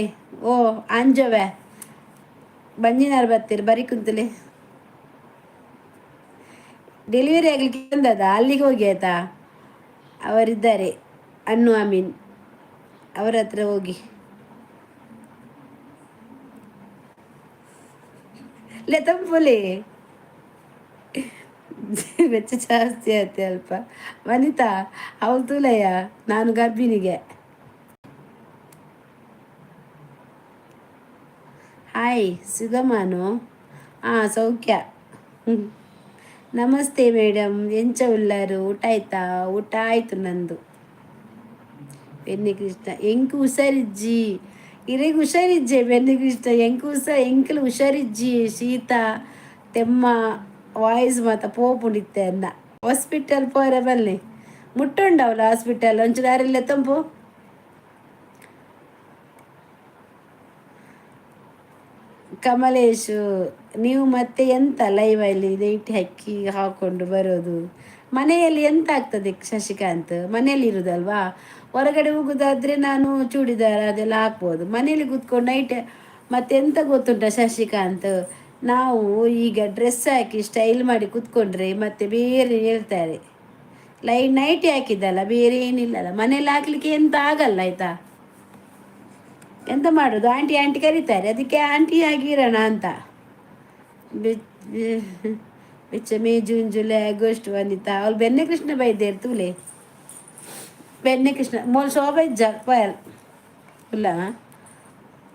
ಓ ಅಂಜವೆ ಬಂಜಿನಾರು ಬರ್ತೀರಿ ಬರಿ ಕುಂತಲೆ. ಡೆಲಿವರಿ ಆಗ್ಲಿಕ್ಕೆ ಬಂದದ, ಅಲ್ಲಿಗೆ ಹೋಗಿ ಆಯ್ತಾ? ಅವರಿದ್ದಾರೆ, ಅನ್ನು ಅಮೀನ್ ಅವರ ಹತ್ರ ಹೋಗಿ. ಲೇ ತಂಪುಲಿ ವೆಚ್ಚ ಜಾಸ್ತಿ ಆಯ್ತು ಅಲ್ಪ. ವನಿತಾ ಅವಳು ತುಲಯ್ಯ, ನಾನು ಗರ್ಭಿಣಿಗೆ. ಹಾಯ್ ಸುಗಮಾನು. ಹಾಂ ಸೌಖ್ಯ. ನಮಸ್ತೆ ಮೇಡಮ್, ಎಂಚ ಉಳ್ಳಾರು? ಊಟ ಆಯ್ತಾ? ಊಟ ಆಯಿತು ನಂದು. ಬೆನ್ನಿ ಕೃಷ್ಣ ಎಂಕ್ ಹುಷಾರಿಜ್ಜಿ, ಇರೆಗ್ ಹುಷಾರಿಜ್ಜೆ ಬೆನ್ನಿ ಕೃಷ್ಣ. ಎಂಕ್ ಹುಷಾ ಎಂಕಲ್ ಹುಷಾರಿಜ್ಜಿ. ಶೀತ ತೆಮ್ಮ ವಾಯ್ಸ್ ಮಾತ ಪೋಪುಂಡಿತ್ತೆ ಅನ್ನ. ಹಾಸ್ಪಿಟಲ್ ಪೋರೆ ಬನ್ನಿ, ಮುಟ್ಟುಂಡವಲ್ಲ ಹಾಸ್ಪಿಟಲ್ ಒಂಚೂರು ಯಾರೆಲ್ಲ ತಂಪು. ಕಮಲೇಶು ನೀವು ಮತ್ತೆ ಎಂತ ಲೈವಲ್ಲಿ ನೈಟಿ ಹಕ್ಕಿ ಹಾಕ್ಕೊಂಡು ಬರೋದು? ಮನೆಯಲ್ಲಿ ಎಂತ ಆಗ್ತದೆ ಶಶಿಕಾಂತ್? ಮನೆಯಲ್ಲಿ ಇರುವುದಲ್ವಾ? ಹೊರಗಡೆ ಹೋಗುದಾದರೆ ನಾನು ಚೂಡಿದಾರ ಅದೆಲ್ಲ ಹಾಕ್ಬೋದು. ಮನೆಯಲ್ಲಿ ಕೂತ್ಕೊಂಡು ನೈಟ್ ಮತ್ತೆಂತ ಗೊತ್ತುಂಟ ಶಶಿಕಾಂತ್, ನಾವು ಈಗ ಡ್ರೆಸ್ ಹಾಕಿ ಸ್ಟೈಲ್ ಮಾಡಿ ಕೂತ್ಕೊಂಡ್ರೆ ಮತ್ತೆ ಬೇರೆ ಹೇಳ್ತಾರೆ. ನೈಟಿ ಹಾಕಿದ್ದಲ್ಲ, ಬೇರೆ ಏನಿಲ್ಲಲ್ಲ. ಮನೇಲಿ ಹಾಕ್ಲಿಕ್ಕೆ ಎಂತ ಆಗಲ್ಲ ಆಯಿತಾ? ಎಂತ ಮಾಡೋದು? ಆಂಟಿ ಆಂಟಿ ಕರೀತಾರೆ, ಅದಕ್ಕೆ ಆಂಟಿ ಆಗಿರೋಣ ಅಂತ. ಬೆಚ್ಚ May June July August Vanita ಅವಳು ಬೆನ್ನೆ ಕೃಷ್ಣ ಬೈದೇರು ತೂಲೆ. ಬೆನ್ನೆ ಕೃಷ್ಣ ಮೋಲ್ ಶೋಭಾ ಇಜ್ಜ ಪಯಲ್ ಇಲ್ಲ.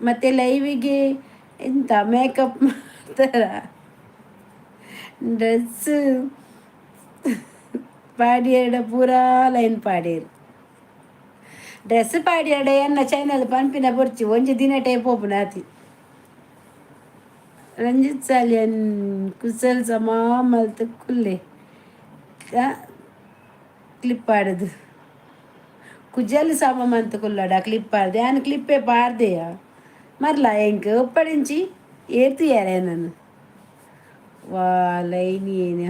ಮತ್ತೆ ಲೈವಿಗೆ ಎಂತ ಮೇಕಪ್ ಮಾಡ್ತಾರ? ಡ್ರೆಸ್ ಪಾಡಿಯಡ ಪೂರಾ ಲೈನ್ ಪಾಡಿಯರು. ಡ್ರೆಸ್ ಪಾಡಿಯಡ ಎನ್ನ ಚೈನಲ್ ಪನ್ಪಿನ ಬೊರ್ಚಿ ಒಂಜಿ ದಿನ ಟೈಪ್ ಓಪನ್ ಆತಿ. ರಂಜಿತ್ ಸಾಲಿಯನ್ ಕುಸಲ್ ಸಮಾ ಮಲ್ತ್ ಕುಲ್ಲೆ ಕ್ಲಿಪ್ ಆಡದು. ಕುಜಲ್ ಸಮ ಮಂತ್ ಕುಲ್ಲಡ ಕ್ಲಿಪ್ ಆಡ್ದೆ. ಆನ್ ಕ್ಲಿಪ್ಪೆ ಪಾಡ್ದೆಯ ಮರ್ಲ ಎಂಕ್ ಒಪ್ಪಡಿಂಚಿ ಏರ್ತಿಯಾರೆ ನಾನು. ವಾ ಲೈನ್ ಏನ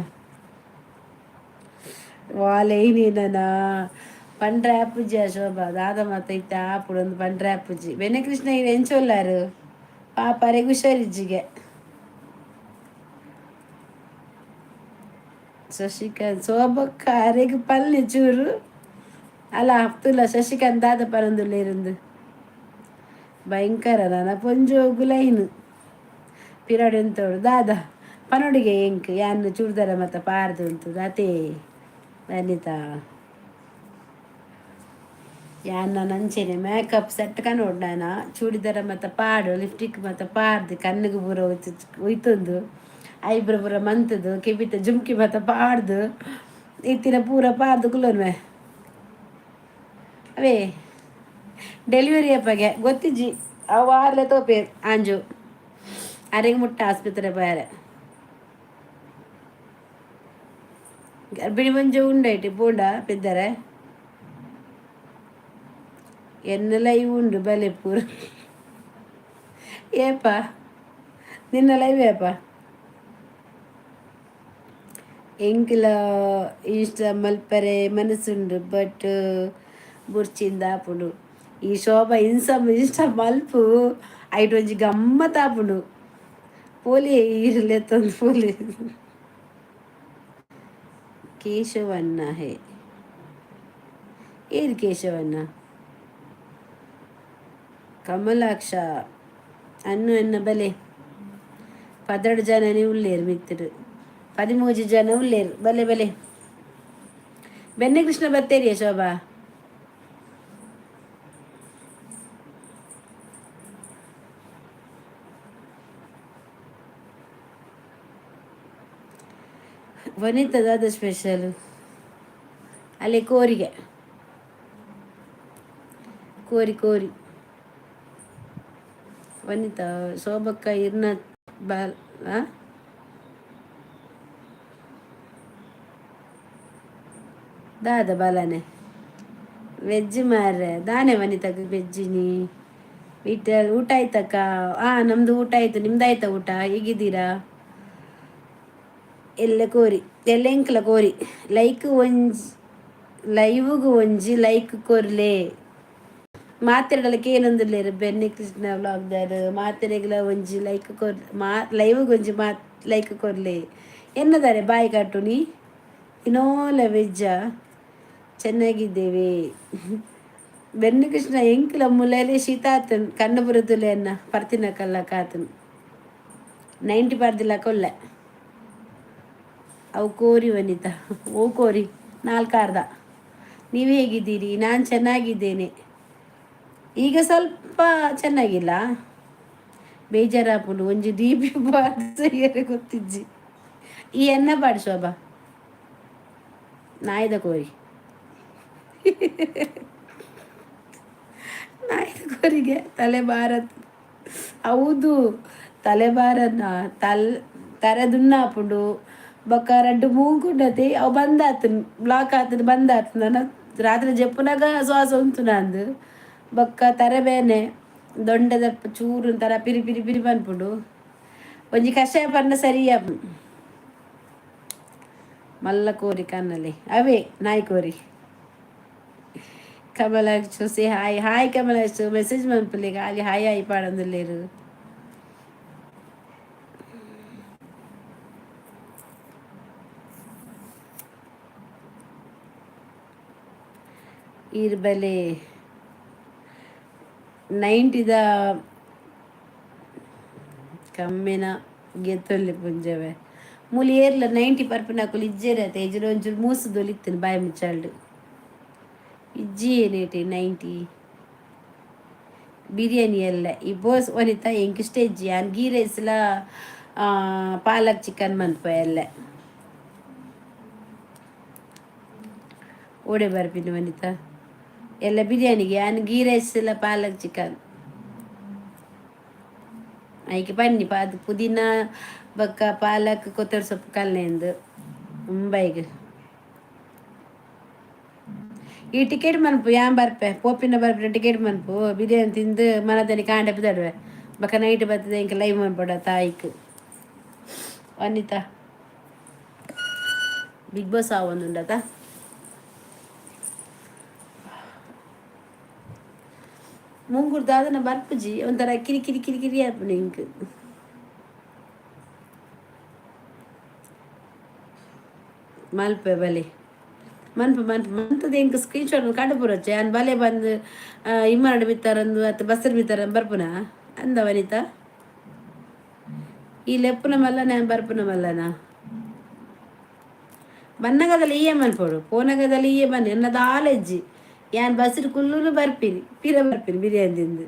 ವಾ ಲೈನ್ ಏನನ ಪಂಡ್ರೆ ಆಪುಜಿ ಶೋಭಾ ದಾದ ಮಾತ ಆಪುಡು ಒಂದು ಪಂಡ್ರೆ ಆಪುಜಿ. ಬೆನ್ನೆ ಕೃಷ್ಣ ಇರು ಎಂಚೊಲ್ಲಾರು ಪಾಪ ಹುಷಾರಿಜ್ಜಿಗೆ. ಶಶಿಕಾಂತ್ ಶೋಭಕ್ಕ ಅರೆಗ್ ಪಲ್ಲೆ ಚೂರು ಅಲ್ಲ ಅಪ್ತುಲ್ಲ. ಶಶಿಕಾಂತ್ ದಾದ ಪರಂದುಲ್ಲೇರಿಂದು ಭಯಂಕರ ನನ ಪೊಂಜೋಗು ಲೈನ್ ಪಿರಡು ಎಂತೋಡು ದಾದ ಪನೊಡಿಗೆ ಎಂಕ್ ಯಾನ್ ಚೂಡ್ದಾರ ಮತ್ತ ಪಾರ್ದು ಉಂತು ದಾತೇ ವನಿತಾ. ಯಾನ್ ನಂಚೆನೆ ಮೇಕಪ್ ಸೆಟ್ ಕನೋಡು ನಾನ. ಚೂಡಿದಾರ ಮತ್ತ ಪಾಡು ಲಿಪ್ಸ್ಟಿಕ್ ಮತ್ತ ಪಾರ್ದು ಕಣ್ಣಿಗೆ ಪೂರ ಒಯ್ತೊಂದು ಐಬ್ರೋ ಪೂರ ಮಂತದು ಕೆಬಿತ ಜುಮ್ಕಿ ಮತ್ತ ಪಾಡ್ದು ಇತ್ತಿನ ಪೂರ ಪಾರ್ದು ಕುಲ್ಲೊನ್ವೆ. ಅವೇ ಡೆಲಿವರಿ ಅಪ್ಪಗೆ ಗೊತ್ತಿಜ್ಜಿ. ಅವು ಆರ್ಲೆ ತೋಪೆ ಆಂಜು ಅರೆಗೆ ಮುಟ್ಟ ಆಸ್ಪತ್ರೆ ಬೇರೆ. ಗರ್ಭಿಣಿ ಮಂಜು ಉಂಡೈಟಿ ಪೂಂಡ ಪೆದ್ದರೆ ಎನ್ನ ಲೈವ್ ಉಂಡು ಬಲೆ ಪೂರ. ಏಪ ನಿನ್ನ ಲೈವ್ ಏಪ? ಎಂಕ್ಲ ಇಷ್ಟ ಮಲ್ಪರೆ ಮನಸ್ಸುಂಡು ಬಟ್ ಬುರ್ಚಿಂದ ಆಪುಂಡು. ಈ ಶೋಭಾ ಇನ್ಸ ಇನ್ಸ್ಟ ಮಲ್ಪು ಐಟ್ ಒಂಜಿ ಗಮ್ಮತ್ ಆಪುಂಡು. ಪೋಲಿ ಇರ್ಲೆತ್ತೊಂದು ಪೋಲಿ. ಕೇಶವಣ್ಣ ಹೇ ಏರು ಕೇಶವಣ್ಣ. ಕಮಲಾಕ್ಷ ಅನ್ನು ಎನ್ನ ಬಲೆ 12 ಜನನೇ ಉಳ್ಳೇರು ಮಿತ್ತರು, 13 ಜನ ಉಳ್ಳೇರು. ಬಲೆ ಬಲೆ ಬೆನ್ನೆ ಕೃಷ್ಣ ಬತ್ತೇರಿಯ ಶೋಭಾ. ವನಿತಾ ದಾದ ಸ್ಪೆಷಲ್? ಅಲ್ಲಿ ಕೋರಿಗೆ ಕೋರಿ ಕೋರಿ. ವನಿತಾ ಶೋಭಕ್ಕ ಇರ್ನ ಬಾಲ್ ದಾದ ಬಾಲನೆ ವೆಜ್ ಮಾರ್ರೆ ದಾನೆ ವನಿತಾಗ ವೆಜ್ಜಿನಿ ವೀಟಲ್. ಊಟ ಆಯ್ತಕ್ಕ? ಹಾಂ ನಮ್ದು ಊಟ ಆಯ್ತು, ನಿಮ್ದು ಆಯ್ತಾ ಊಟ? ಹೇಗಿದ್ದೀರಾ? ಎಲ್ಲ ಕೋರಿ ಎಲ್ಲ ಎಂಕ್ಲ ಕೋರಿ ಲೈಕ್ ಒಂಜಿ ಲೈವ್ಗ್ ಒಂಜಿ ಲೈಕ್ ಕೊರ್ಲೆ. ಮಾತೆರ್ಡಲ ಕೇನೊಂದುಲ್ಲೆರ್ ಬೆನ್ನಿ ಕೃಷ್ಣ ವ್ಲಾಗ್ದಾರ್ ಮಾತೆರೆಗ್ಲ ಒಂಜಿ ಲೈಕ್ ಕೊರ್ ಮಾ ಲೈವ್ಗ್ ಒಂಜಿ ಮಾ ಲೈಕ್ ಕೊರ್ಲೆ. ಎನ್ನದಾರೆ ಬಾಯಿ ಕಟ್ಟುನಿ ಇನ್ನೋಲ ವೆಜ್ಜ ಚೆನ್ನಾಗಿದ್ದೇವೆ. ಬೆನ್ನಿ ಕೃಷ್ಣ ಎಂಕ್ಲ ಮುಲೇಲೆ ಶೀತ ಆತನ್ ಕಣ್ಣು ತುಲೆ ಅನ್ನ ಪರ್ತಿನ ಕಲ್ಲ ಕಾತನ್ 90 ಪರ್ದಿಲ್ಲ ಕೊಲ್ಲೆ ಅವು ಕೋರಿ ವನಿತಾ ಓ ಕೋರಿ ನಾಲ್ಕಾರ್ಧ. ನೀವು ಹೇಗಿದ್ದೀರಿ? ನಾನು ಚೆನ್ನಾಗಿದ್ದೇನೆ. ಈಗ ಸ್ವಲ್ಪ ಚೆನ್ನಾಗಿಲ್ಲ, ಬೇಜಾರಾಪುಂಡು. ಒಂಜಿ ಡಿಪಿ ಪಾಡ್ದು ಗೊತ್ತಿಜ್ಜಿ. ಈ ಎನ್ನ ಪಾಡು ಶೋಭಾ ನಾಯ್ದ ಕೋರಿ ನಾಯ್ದ ಕೋರಿಗೆ ತಲೆ ಭಾರತ್. ಹೌದು, ತಲೆ ಭಾರನ ತಲ್ ತರೆ ದುನ್ನಾಪುಂಡು ಬೊಕ್ಕ ರಡ್ಡ್ ಮೂಂಕುಂಡತೆ ಅವು ಬಂದಾತನ್ ಬ್ಲಾಕ್ ಆತನ ಬಂದಾತು. ನನ್ನ ರಾತ್ರಿ ಜೆಪ್ಪುನಗ ಶ್ವಾಸ ಉಂತುನಂದು. ಬೊಕ್ಕ ತರೆ ಬೇನೆ ದೊಂಡೆದ ಚೂರು ಒಂಥರ ಪಿರಿ ಪಿರಿ ಪಿರಿ ಪನ್ಪುಂಡು. ಒಂಜಿ ಕಷಾಯ ಪಂಡ ಸರಿ ಆಪುಂಡು. ಮಲ್ಲ ಕೋರಿ ಕಣ್ಣಲ್ಲಿ ಅವೇ ನಾಯಿ ಕೋರಿ. ಕಮಲಾಕ್ಷು say hi. Hi Kamalakshu, message ಮನ್ಪುಲೆ ಖಾಲಿ ಹಾಯ್ ಹಾಯ್ ಪಾಡೊಂದುಲ್ಲೆರ್. ಈರ್ ಬಲೆ ನೈಂಟಿದ ಕಮ್ಮಿನ ಗೆತ್ತೊಲ್ಲಿ ಪುಂಜವೆ ಮೂಲು ಏರ್ಲ 90 ಪರ್ಪಿನಕುಲು ಇಜ್ಜೆರ್ ಅತೆ. ಇಜ್ಜಿಡ ಒಂಚೂರು ಮೂಸುದೊಲಿತ್ತಿನ ಬಾಯಿ ಮುಚ್ಚಾಲ್ಡ್ ಇಜ್ಜಿ ಏನೇಟಿ 90 ಬಿರಿಯಾನಿ ಎಲ್ಲ ಈ ಬೋಸ್ ವನಿತಾ ಎಂಕ್ ಇಷ್ಟ ಇಜ್ಜಿ. ಯಾನ್ ಗೀ ರೈಸ್ಲ ಪಾಲಕ್ ಚಿಕನ್ ಮನ್ಪುವೆ ಎಲ್ಲ. ಓಡೆ ಬರ್ಪಿನ ವನಿತಾ ಎಲ್ಲ ಬಿರಿಯಾನಿಗೆ ಯಾನ್ ಗೀ ರೈಸ್ಲ ಪಾಲಕ್ ಚಿಕನ್ ಐಕೆ ಬನ್ನಿ ಪಾದ್ ಪುದೀನ ಬೊಕ್ಕ ಪಾಲಕ್ ಕೊತ್ತಂಬರಿ ಸೊಪ್ಪು ಕಲ್ನೆಂದು ಮುಂಬೈಗ್ ಈ ಟಿಕೆಟ್ ಮನ್ಪು. ಯಾನ್ ಬರ್ಪೆ ಪೋಪಿನ ಬರ್ಪಿನ ಟಿಕೆಟ್ ಮನ್ಪು. ಬಿರಿಯಾನಿ ತಿಂದು ಮನದನಿ ಕಾಂಡೆ ಪಿದಡುವೆ. ಬೊಕ್ಕ ನೈಟ್ ಬರ್ತದೆ ಇಂಕ ಲೈವ್ ಮನ್ಪೊಡ ತಾಯಿಕ್. ವನಿತಾ ಬಿಗ್ ಬಾಸ್ ಆವೊಂದುಂಡತ. ಮುಂಗುರ್ ದಾದನ ಬರ್ಪುಜಿ ಒಂಥರ ಕಿರಿ ಕಿರಿ ಕಿರಿ ಕಿರಿ ಆಪುಂಡು ಎಂಕ್. ಮಲ್ಪೆ ಬಲೆ ಮನ್ಪು ಮನ್ಪು ಮಂತದ ಎಂಕ್ ಸ್ಕ್ರೀನ್ ಶಾಟ್ ಕಡುಪುರಚ್ಚೆ. ಯಾನ್ ಬಲೆ ಬಂದು ಇಮ್ಮರಡು ಮಿತ್ತಾರಂದು ಅತ್ತ ಬಸ್ಸರ್ ಮಿತ್ತಾರ ಬರ್ಪುನ ಅಂದ ವನಿತಾ. ಈ ಲೆಪ್ಪುನ ಮಲ್ಲನ ಯಾನ್ ಬರ್ಪುನ ಮಲ್ಲನ ಬನ್ನಗದಲ್ಲಿ ಈಯೆ ಮನ್ಪೊಡು ಪೋನಗದಲ್ಲಿ ಈಯೆ ಬನ್ನಿ ಎನ್ನ ದಾಲೆಜ್ಜಿ. ಯಾನ್ ಬಸ್ಸಿಡ್ ಕುಲ್ಲುನು ಬರ್ಪಿನಿ ಪಿರ ಬರ್ಪಿನಿ ಬಿರಿಯಾನಿ ತಿಂದು.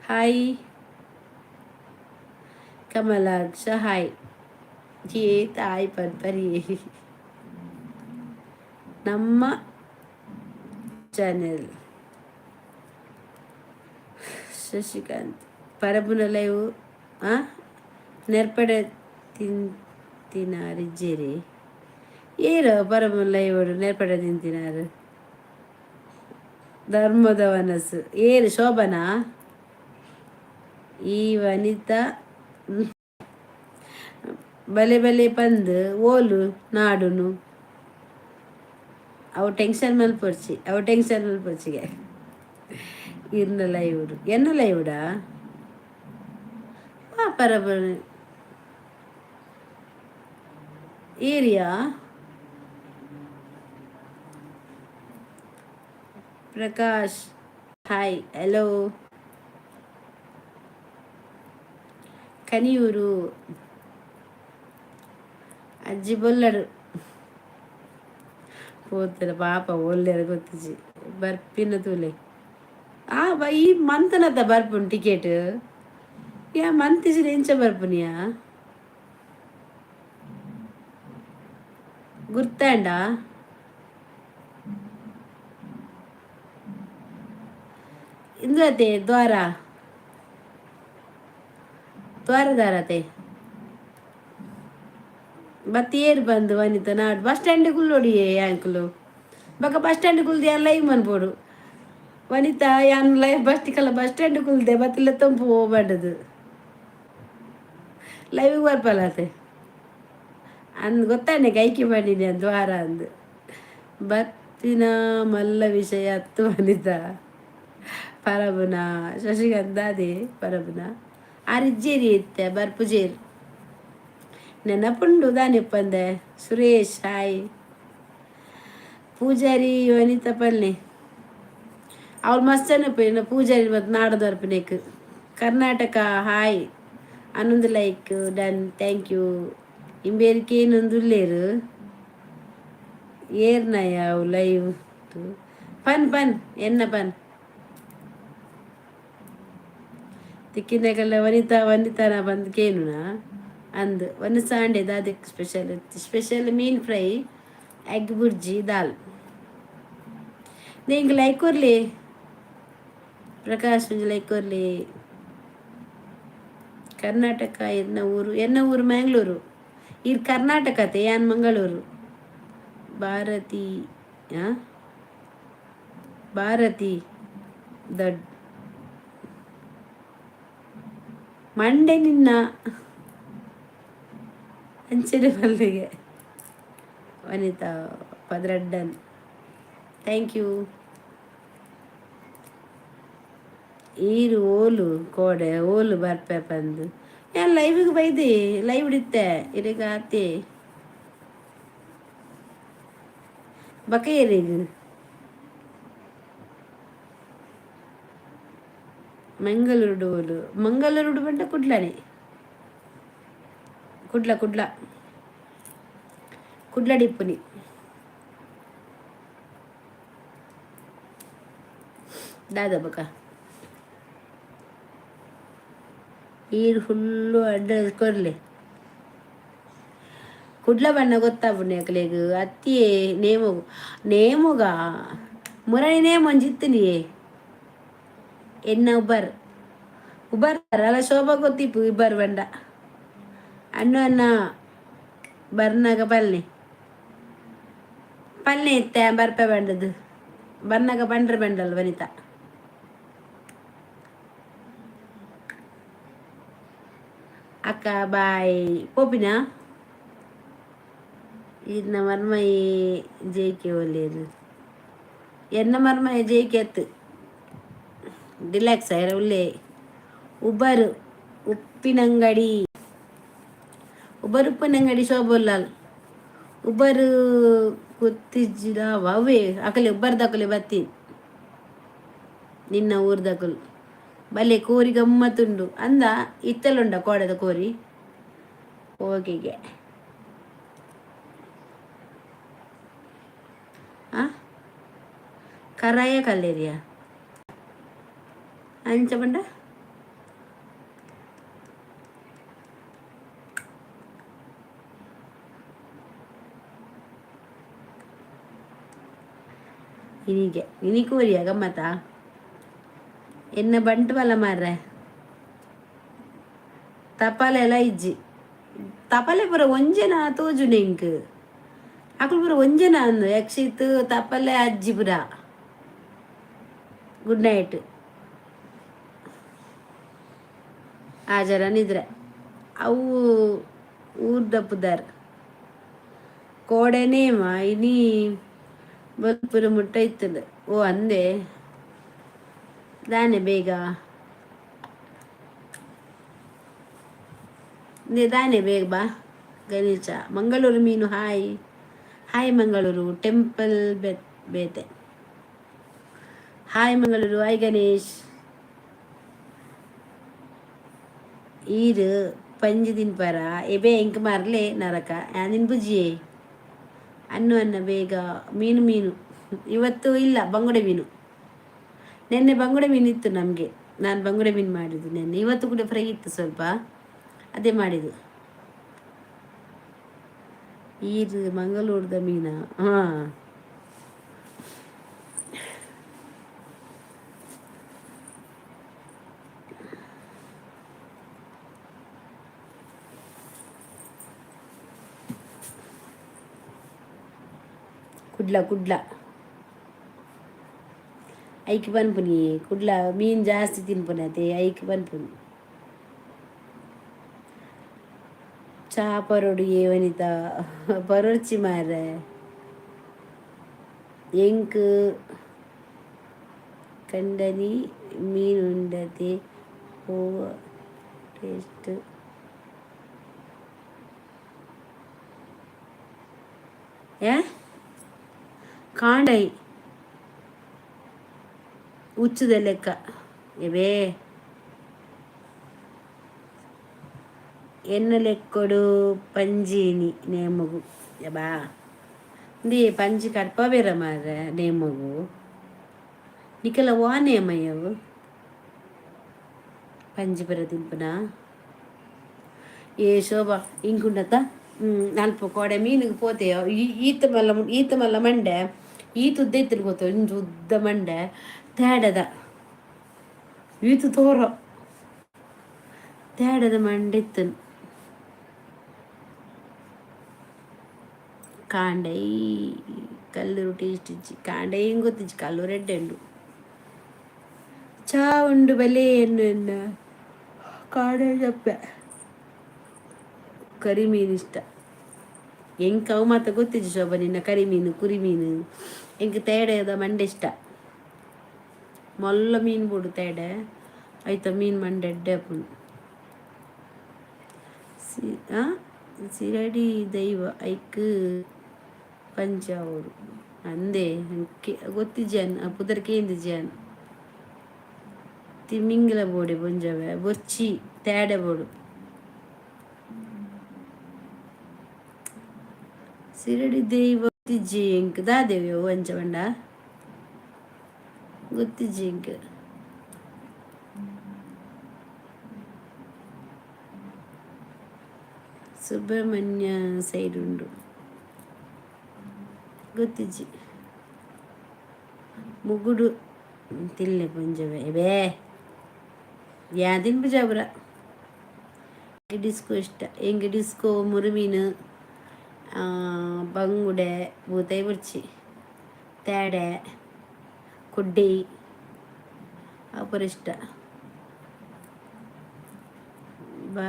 Hi Kamalaksha hi. ಏ ತಾಯಿ ಪನ್ಪರಿ ನಮ್ಮ ಚಾನೆಲ್. ಶಶಿಕಾಂತ್ ಪರಬುನ ಲೈವ್ ನೆರ್ಪಡೆ ತಿಂತಿನಾರ್ ಇಜ್ಜೆರೆ ಏರ್ ಪರಬುನ ಲೈವ್ ನೆರ್ಪಡೆ ತಿಂತಿನಾರ್ ಧರ್ಮದ ವನಸು ಏರು ಶೋಭನಾ ಈ ವನಿತಾ ಬಲೆ ಬಲೆ ಪಂದ್ ಓಲು ನಾಡುನು ಅವು ಟೆನ್ಷನ್ ಮಲ್ಪೊಡ್ಚಿ ಅವು ಟೆನ್ಷನ್ ಮಲ್ಪೊಡ್ಚಿಗೆ ಇರ್ನ ಲೈವ್ಡ್ ಎನ್ನ ಲೈವ್ಡಾ ಪರಬ area Prakash hi hello. Kaniyur ಅಜ್ಜಿ ಬೊಲ್ಲಡು ಪೋತಲ ಪಾಪ ಒಲ್ಲೆರ್ ಗೊತ್ತಿಜ್ಜಿ ಬರ್ಪಿನ ತೂಲೆ. ಆ ಈ ಮಂತನತ ಬರ್ಪುನ್ ಟಿಕೆಟ್ ಯಾ ಮಂತಿಜಿಡ ಎಂಚ ಬರ್ಪುನಿಯಾ ಗುರ್ತಾಂಡ ಇಂದು ದ್ವಾರ ದ್ವಾರದಾರತೆ ಬತ್ತಿ ಏರ್ ಬಂದು ವನಿತ ನಾಡ್ ಬಸ್ ಸ್ಟ್ಯಾಂಡ್ ಕುಲ್ಲೊಡಿಯೇ ಯಾಂಕುಲು ಬೊಕ ಬಸ್ ಸ್ಟ್ಯಾಂಡ್ ಕುಲ್ದು ಯಾನ್ ಲೈವ್ ಮನ್ಪೊಡು. ವನಿತಾ ಯಾನ್ ಲೈಫ್ ಬಸ್ ಕಲ್ಲ ಬಸ್ ಸ್ಟ್ಯಾಂಡ್ ಕುಲ್ದೆ ಬತ್ತಿಲ್ಲ ತಂಪು ಹೋಗ್ಬಾರ್ದು ಲೈವ್ ಬರ್ಪಲ್ಲತೆ ಅಂದ್ ಗೊತ್ತಾನೆ ಕೈಕಿ ಮಾಡಿನಿ ಅಂದ್ ವಾರ ಅಂದ್ ಬತ್ತಿನ ಮಲ್ಲ ವಿಷಯ ಅತ್ತು ವನಿತಾ ಪರಬುನ ಶಶಿಕಾಂತ್ ಅದೇ ಪರಬುನ ಆರಿಜ್ಜೇರಿ ಇತ್ತೆ ಬರ್ಪುಜೇರು ನೆನಪುಂಡು ದಾನಿಪ್ಪಂದೆ. ಸುರೇಶ್ ಹಾಯ್. ಪೂಜಾರಿ ವನಿತಾ ಪಲ್ಲೆ ಅವಳು ಮಸ್ತ್ ಜನ ಪೂಜಾರಿ ಮತ್ತು ನಾಡದರ್ಪಿನೇಕ್. ಕರ್ನಾಟಕ ಹಾಯ್. ಅನ್ನೊಂದು ಲೈಕ್ ಡನ್ thank you. ಇಂಬೇರಿಕೇನೊಂದುಲ್ಲೇರು ಏರ್ನಯ ಅವು ಲೈವ್ ಪನ್ ಪನ್ ಎನ್ನ ಪನ್ ತಿಕ್ಕಿನಕಲ್ಲ ವನಿತಾ ವನಿತಾನ ಬಂದು ಕೇನುನಾ ಅಂದ್ ಒಂದು ಸಾಂಡೆ ದಾದಕ್ ಸ್ಪೆಷಲ್ ಸ್ಪೆಷಲ್ ಮೀನ್ ಫ್ರೈ ಎಗ್ ಬುರ್ಜಿ ದಾಲ್. ನಿಂಗೆ ಲೈಕ್ ಕೊರ್ಲಿ ಪ್ರಕಾಶ್ ಒಂಜಿ ಲೈಕ್ ಕೊರ್ಲಿ. ಕರ್ನಾಟಕ ಎನ್ನ ಊರು ಎನ್ನ ಊರು ಮ್ಯಾಂಗ್ಳೂರು. ಇದು ಕರ್ನಾಟಕ ಯಾನ್ ಮಂಗಳೂರು. ಭಾರತಿ ಭಾರತಿ ದೊಡ್ಡ ಮಂಡೆ ನಿನ್ನ ಅಂಚನೆ ಪಲ್ಲಿಗೆ. ವನಿತಾ ಪದ್ರಡ್ಡನ್ thank you. ಈರು ಓಲು ಕೋಡೆ ಓಲು ಬರ್ಪೆ ಪಂದು ಯಾನ್ ಲೈವಿಗೆ ಬೈದಿ ಲೈವ್ ಇತ್ತೆ ಇರೆಗ್ ಆತೆ ಬಕ ಏರಿಗ್ ಮಂಗಳೂರು ಓಲು ಮಂಗಳೂರು ಪಂಡ ಕುಡ್ಲನೆ ಕುಡ್ಲ ಕುಡ್ಲ ಕುಡ್ಲಡಿಪ್ಪುನಿ ದಾದ ಬಕ ಈರ್ ಫುಲ್ಲು ಅಡ್ರೆಸ್ ಕೊರ್ಲೆ. ಕುಡ್ಲ ಬಣ್ಣ ಗೊತ್ತಾಪುಂಡು ಅಕ್ಲೆಗ್ ಅತ್ತಿಯೇ ನೇಮೊಗು ನೇಮೊಗ ಮುರಣಿ ನೇಮ ಒಂಜಿ ಇತ್ತಿನಿಯೇ ಎನ್ನ ಉಬರ್ ಉಬರ್ ಅಲ್ಲ ಶೋಭಾ ಗೊತ್ತಿಪ್ಪು ಇಬ್ಬರ್ ಬಂಡ ಅಣ್ಣು ಅನ್ನ ಬರ್ನಾಗ ಪಲ್ನೆ ಪಲ್ನೆ ಇತ್ತೆ ಬರ್ಪೆ ಬಂಡದು ಬರ್ನಾಗ ಬಂಡ್ರೆ ಬಂಡಲ್ ವನಿತಾ. ಅಕ್ಕ ಬಾಯ್ ಪೋಪಿನ ಈರ್ನ ಮರ್ಮಯಿ ಜೈಕೆ ಒಲ್ಲೇರು ಎನ್ನ ಮರ್ಮಯಿ ಜೈಕೆ ಅತ್ತು ರಿಲ್ಯಾಕ್ಸ್ ಆಯ್ರ ಉಲ್ಲೇ. ಉಬ್ಬರು ಉಪ್ಪಿನಂಗಡಿ ಉಬ್ಬರು ಉಪ್ಪಿನಂಗಡಿ ಶೋಭುಲ್ಲಾಲ್ ಉಬ್ಬರು ಗೊತ್ತಿಜ್ಜಿದ ಅವೇ ಅಕಲೆ ಉಬ್ಬರ್ದಕಲೆ ಬತ್ತಿ ನಿನ್ನ ಊರ್ದಕುಲು ಬಲೆ ಕೋರಿ ಗಮ್ಮತ್ತುಂಡು ಅಂದ ಇತ್ತಲುಂಡ ಕೋಡೆದ ಕೋರಿ ಓಕೆಗೆ ಆ ಕರಾಯ ಕಲ್ಲೇರಿಯ ಅಂಚ ಪಂಡ ಇನಿಗೆ ಇನಿ ಕೋರಿಯ ಗಮ್ಮತ್ತಾ ಎನ್ನ ಬಂಟ್ವಾಳ ಮಾರ್ರೆ ತಪಾಲೆ ಎಲ್ಲ ಇಜ್ಜಿ ತಪಾಲೆ ಪೂರ ಒಂಜೆನ ತೋಜುನೆ ಇಂಕ್ ಅಕುಲು ಪೂರ ಒಂಜೆನ ಅಂದು ಯಕ್ಷಿತ್ ತಪಾಲೆ ಅಜ್ಜಿ ಪೂರ. ಗುಡ್ ನೈಟ್ ಆಜರ ನಿದ್ರೆ ಅವು ಊರ್ದ ಪುದರ್ ಕೋಡೆನೇಮ ಇನಿ ಬಲ್ಪುರ ಮುಟ್ಟ ಇತ್ತದ ಓ ಅಂದೆ ದಾನೆ ಬೇಗ ದಾನೆ ಬೇಗ ಬಾ ಗಣೇಶ. ಮಂಗಳೂರು ಮೀನು ಹಾಯ್ ಹಾಯ್ ಮಂಗಳೂರು ಟೆಂಪಲ್ ಬೇತೆ ಹಾಯ್ ಮಂಗಳೂರು ಹಾಯ್ ಗಣೇಶ್. ಈರು ಪಂಜಿ ತಿನ್ಪರ ಎಬೆ ಎಂಕ್ ಮಾರ್ಲೆ ನರಕ ಆನಿನ್ ಬುಜ್ಜಿಯೇ ಅನ್ನು ಅನ್ನ ಬೇಗ ಮೀನು ಮೀನು ಇವತ್ತು ಇಲ್ಲ ಬಂಗುಡೆ ಮೀನು. ನಿನ್ನೆ ಬಂಗುಡೆ ಮೀನು ಇತ್ತು ನಮಗೆ, ನಾನು ಬಂಗುಡೆ ಮೀನು ಮಾಡಿದ್ದು ನಿನ್ನೆ. ಇವತ್ತು ಕೂಡ ಫ್ರೈ ಇತ್ತು ಸ್ವಲ್ಪ, ಅದೇ ಮಾಡಿದ್ದು. ಈರು ಮಂಗಳೂರದ ಮೀನಾ? ಹಾಂ ಕುಡ್ಲ ಕುಡ್ಲ. ಐಕ್ ಪನ್ಪುನಿ ಕುಡ್ಲ ಮೀನು ಜಾಸ್ತಿ ತಿನ್ಪುನತೆ ಐಕ್ ಪನ್ಪುನಿ. ಚಾ ಪರೋಡು ಏ ವನಿತಾ, ಪರೊರ್ಚಿ ಮಾರ್ರೆ. ಎಂಕ್ ಕಂಡನಿ ಮೀನ್ ಉಂಡತೆ ಓ ಟೇಸ್ಟ್. ಏ ಕಾಂಡೈ ಉಚ್ಚುದ ಲೆಕ್ಕ ಇವೇ ಎನ್ನ ಲೆಕ್ಕೊಡು ಪಂಜಿನಿ ನೇಮಗು ಯಬಾ ಇಂದೇ ಪಂಜಿ ಕಡ್ಪವೇರ ಮಾರ್ರೆ ನೇಮಗು. ನಿಕಲ ವಾ ನೇಮಯವು ಪಂಜಿ ಪರ ತಿನ್ಪುನ? ಏ ಶೋಭಾ, ಇಂಕುಂಡತ್ತ ಅಲ್ಪ ಕೋಡೆ ಮೀನಿಗೆ ಪೋತೆ. ಈತ ಮಲ್ಲ, ಈತ ಮಲ್ಲ ಮಂಡೆ, ಈತ ಉದ್ದ ಇತ್ತು ಗೊತ್ತು, ಇಂಚ ಉದ್ದ ಮಂಡೆ ತೇಡದ, ಈತ ತೋರ ತೇಡದ ಮಂಡೆ ಇತ್ತು. ಕಾಂಡೈ ಕಲ್ಲೂರು ಟೇಸ್ಟ್ ಇಜ್ಜಿ. ಕಾಂಡೈ ಹಿಂಗೆ ಗೊತ್ತಿಜ್ಜಿ, ಕಲ್ಲೂರು ಎಡ್ಡೆ ಉಂಡು. ಚಾ ಉಂಡು ಬಲೆ ಎನ್ನು ಎನ್ನ ಕಾಡೆ ಜಪ್ಪೆ. ಕರಿಮೀನು ಇಷ್ಟ ಎಂಕ್ ಅವು ಮಾತ ಗೊತ್ತಿಜ್ಜಿ ಶೋಭಾ, ನಿನ್ನ ಕರಿಮೀನು ಕುರಿಮೀನು. ಎಂಕ್ ತೇಡೆದ ಮಂಡೆ ಇಷ್ಟ. ಮೊಲ್ಲ ಮೀನು ಬೋಡು ತೇಡೆ, ಐತ ಮೀನು ಮಂಡೆ ಎಡ್ಡೆ ಆಪುಂಡು. ಸಿ ಸಿರಡಿ ದೈವ ಐಕ್ ಪಂಚಾವೋಡು ಅಂದೆ ಗೊತ್ತಿಜ್ಜಾನ್ ಪುದರ್ ಕೇಂದಿಜ್ಜಾನ್. ತಿಮಿಂಗಿಲ ಬೋಡೆ ಬೊಂಜವೆ ಬೊರ್ಚಿ, ತೇಡೆ ಬೋಡು. ಸಿರಡಿ ದೈವ ಗೊತ್ತಿಜ್ಜಿ ಎಂಕ್. ದಾದೇವಿ ಅಂಚ ಪಂಡ ಗೊತ್ತಿಜ್ಜಿ ಎಂಕ್. ಸುಬ್ರಹ್ಮಣ್ಯ ಸೈಡ್ ಉಂಡು, ಗೊತ್ತಿಜ್ಜಿ. ಮುಗುಡು ತಿಲ್ಲೆ ಪುಂಜವೆ ಬೇ ಯಾದಿನ್ ಪುಜಾಬುರ. ಡಿಸ್ಕೋ ಇಷ್ಟ ಎಂಕ್. ಡಿಸ್ಕೋ, ಮುರುಮೀನು, ಬಂಗುಡೆ, ಬೂತಾಯಿ ಬುರ್ಚಿ, ತೇಡೆ, ಕೊಡ್ಡಿ ಅವು ಪೂರ ಇಷ್ಟ. ಬಾ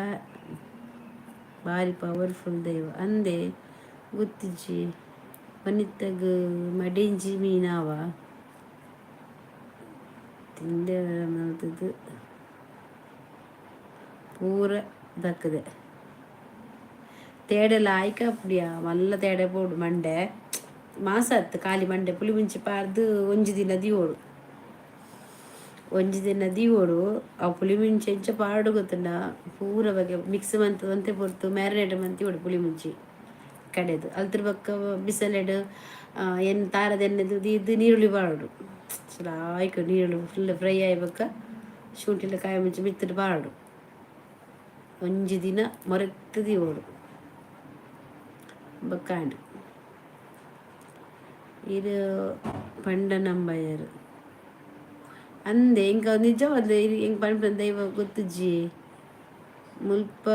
ಭಾರಿ ಪವರ್ಫುಲ್ ದೈವ ಅಂದೆ, ಗೊತ್ತಿಜ್ಜಿ. ವನಿತಗ್ ಮಡಿಂಜಿ ಮೀನಾವ ತಿಂದೆ ಮಲ್ತದು ಪೂರ ದಕ್ಕದೆ. ತೇಡೆಲ ಆಯ್ಕ ಅಪ್ಡಿಯಾ ಮಲ್ಲ ತೇಡೆ ಬೋಡು ಮಂಡೆ ಮಾಸ ಅತ್ತು ಖಾಲಿ ಮಂಡೆ ಪುಳಿ ಮುಂಚಿ ಪಾರ್ದು ಒಂಜಿ ದಿನ ದೀವೋಡು, ಒಂಜಿ ದಿನ ದೀವೋಡು. ಆ ಪುಳಿ ಮುಂಚಿ ಎಂಚ ಪಾಡು ಗೊತ್ತುಂಡ? ಪೂರ ಬಗೆ ಮಿಕ್ಸ್ ಮಂತ್ ಒಂತೆ ಪೊರ್ತು ಮ್ಯಾರಿನೇಟ್ ಮಂತಿ ಓಡು ಪುಳಿ ಮುಂಚಿ ಕಡೆದು. ಅಲ್ತರ ಬೊಕ್ಕ ಬಿಸಲೆಡ್ ಎನ್ ತಾರದ ಎಣ್ಣೆದು ದೀದ್ ನೀರುಳ್ಳಿ ಪಾಡೋಡು. ಲಾಯ್ಕ್ ನೀರುಳ್ಳಿ ಫುಲ್ ಫ್ರೈ ಆಯಿ ಬೊಕ್ಕ ಶುಂಠಿಲ ಕಾಯಿ ಮುಂಚಿ ಮಿತ್ತುಡು ಪಾಡೋಡು. ಒಂಜಿ ದಿನ ಮೊರೆತ್ ದೀವೋಡು, ಬೊಕ್ಕ ಆಂಡ್. ಇರು ಪಂಡ ನಂಬಯರು ಅಂದೆ. ಎಂಕ್ ಅವು ನಿಜವಾದ್ಲ ಎಂಕ್ ಪನ್ಪುನ ದೈವ ಗೊತ್ತುಜ್ಜಿ. ಮುಲ್ಪ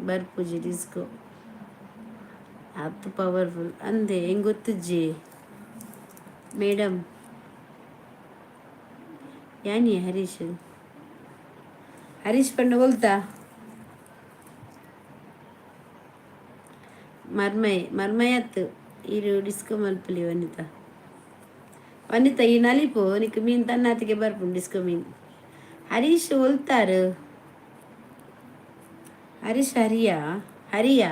ಬರ್ಪುಜಿ ಡಿಸ್ಕೋ, ಆತ್ ಪವರ್ಫುಲ್ ಅಂದೆ. ಎಂಕ್ ಗೊತ್ತುಜ್ಜಿ ಮೇಡಮ್. ಯಾನಿ ಹರೀಶ್? ಹರೀಶ್ ಪಂಡ ಒಲ್ತಾ? ಮರ್ಮಯ್ ಮರ್ಮಯ್ ಅತ್ತು. ಈರು ಡಿಸ್ಕೋ ಮಲ್ಪಲಿ ವನಿತಾ. ವನಿತಾ, ಈ ನಲಿಪು ನಿಕ್ ಮೀನ್ ತನ್ನಾತಿಗೆ ಬರ್ಪುಂಡು ಡಿಸ್ಕೋ ಮೀನ್. ಹರೀಶ್ ಒಲ್ತಾರು? ಹರೀಶ್ ಹರಿಯಾ ಹರಿಯಾ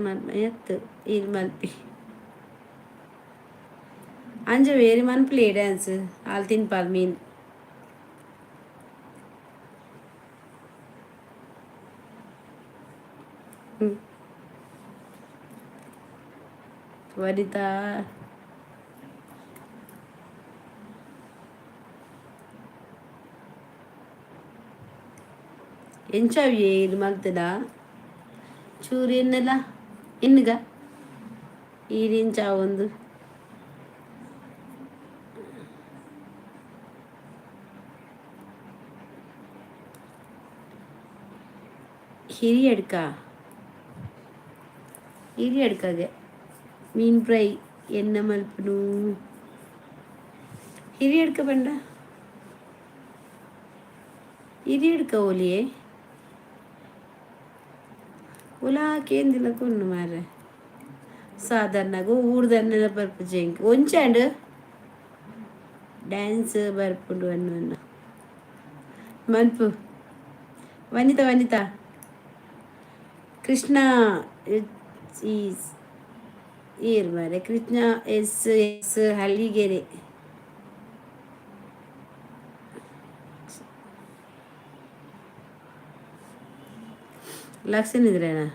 ಮರ್ಮಯ್ ಅತ್ತು. ಈರ್ ಮಲ್ಪಿ ಅಂಜ ವೇರಿ ಮನ್ಪುಲಿ ಡ್ಯಾನ್ಸ್ ಆಲ್ ತಿನ್ಪಾಲ್ ಮೀನ್. ವನಿತಾ ಎಂಚ ಈರ್ ಮಲ್ತಡ ಚೂರು ಎನ್ನೆಲ ಎನ್ನುಗ ಈರ್ ಎಂಚ ಒಂದು ಹಿರಿಯಡ್ಕ ಹಿರಿಯಡ್ಕಗೆ ಮೀನ್ ಫ್ರೈ ಎನ್ನ ಮಲ್ಪುನು. ಹಿರಿಯಡ್ಕ ಬಂಡ ಹಿರಿಯಡ್ಕ ಓಲಿಯೇ ಉಲಾ ಕೇಂದಿಲ್ಲ ಕೊನ್ನು ಮಾರ್ರೆ. ಸಾಧಾರಣಗು ಊರ್ದನ್ನೆಲ್ಲ ಬರ್ಪುಜಿ ಎಂಕ್. ಒಂಚಾಂಡ್ ಡ್ಯಾನ್ಸ್ ಬರ್ಪುಂಡು ಅನ್ನು ಮನ್ಪು. ವನಿತಾ, ವನಿತಾ ಕೃಷ್ಣ is ಏರ್ ಮಾರೆ? Krishna S S Halligere. ಲಕ್ಷಣಿದ್ರೇನಾ?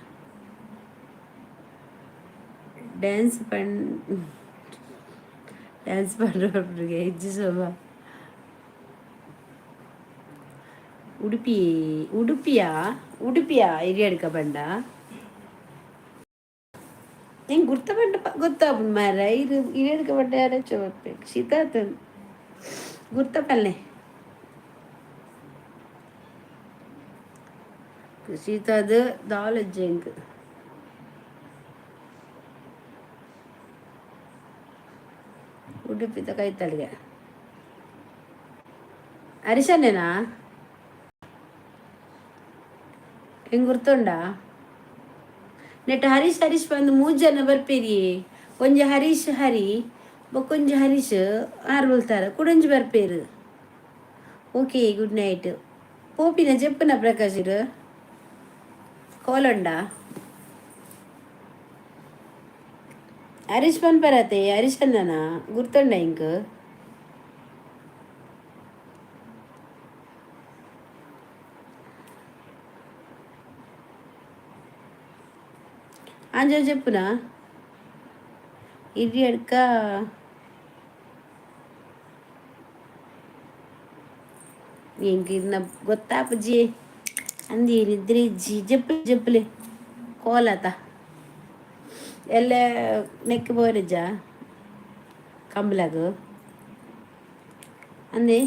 ಡ್ಯಾನ್ಸ್ ಪಣ್, ಡ್ಯಾನ್ಸ್ ಪಂಡ್ರೆ ಇಜ್ಜಿ ಶೋಭಾ. ಉಡುಪಿ, ಉಡುಪಿಯ, ಉಡುಪಿಯ ಹಿರಿಯಡ್ಕ ಬಂಡ ಹೆಂಗೆ ಗುರ್ತ ಬಂಡ ಗೊತ್ತಾಪುಂಡು ಮಾರ್ರೆ. ಇರು ಹಿರಿಯಡ್ಕ ಬಂಡ ಯಾರ ಶೀತಾತನ್ ಗುರ್ತ ಪಲ್ಲೆ. ಸೀತಾದ ದಾಲಜ್ಜೆ ಎಂಕ್. ಉಡುಪಿದ ಕೈತಲ್ಗೆ ಹರೀಶಣ್ಣೇನಾ? ಹೆಂಗ್ ಗುರ್ತುಂಡಾ? ನೆಟ್ ಹರೀಶ್ ಹರೀಶ್ ಬಂದು ಮೂರು ಜನ ಬರ್ಪೇರಿ. ಒಂಜಿ ಹರೀಶ್ ಹರಿ, ಬೊಕ್ಕೊಂಜಿ ಹರೀಶ್ ಆರು ಬಲ್ತಾರ, ಕುಡೊಂಜಿ ಬರ್ಪೇರು. Okay, good night. ಪೋಪಿನ ಜೆಪ್ಪುನ ಪ್ರಕಾಶ್ ಕೋಲೊಂಡ. ಹರೀಶ್ ಪನ್ಪರತೆ, ಹರೀಶ್ ಅಣ್ಣನ ಗುರ್ತುಂಡ ಇಂಕ್? ಆಂಜೋ ಜೆಪ್ಪುನ ಹಿರಿಯಡ್ಕ. ಎಂಕ್ ಇರ್ನ ಗೊತ್ತಾಪುಜಿ ಅಂದಿ. ನಿದ್ರೆ ಇಜ್ಜಿ. ಜೆಪ್ಪು ಜೆಪ್ಪುಲೆ ಕೋಲತ ಎಲ್ಲೆ ನೆಕ್ ಪೋರಿಜ್ಜ ಕಂಬ್ಲಗ್ ಅಂದಿ.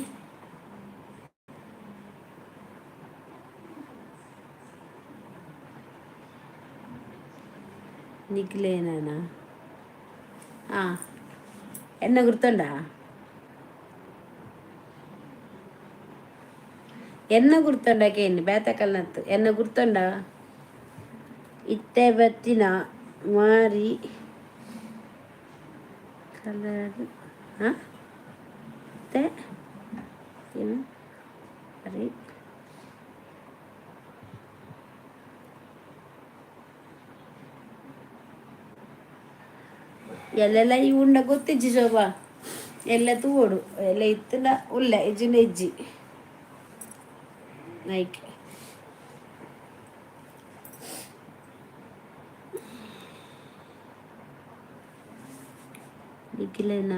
ನಿಕ್ಲೇನಾ? ಹಾಂ, ಎನ್ನ ಗುರ್ತುಂಡಾ? ಎನ್ನ ಗುರ್ತುಂಡ ಕೇನ್ ಬೇತಕಲ್ನತ್ತು. ಎನ್ನ ಗುರ್ತುಂಡ? ಇತ್ತೆ ಬತ್ತಿನ ಮಾರಿ ಕಲರ್. ಹಾಂ, ಇತ್ತೆ ಏನು ಅರೆ ಎಲ್ಲೆಲ್ಲ ಈ ಉಂಡ ಗೊತ್ತಿಜ್ಜಿ ಶೋಭಾ. ಎಲ್ಲ ತೂವೊಡು. ಎಲ್ಲ ಇತ್ತುಂಡ ಉಲ್ಲ, ಇಜ್ಜಿಂಡ ಇಜ್ಜಿ. ಲೈಕ್ ನಿಖಿಲನ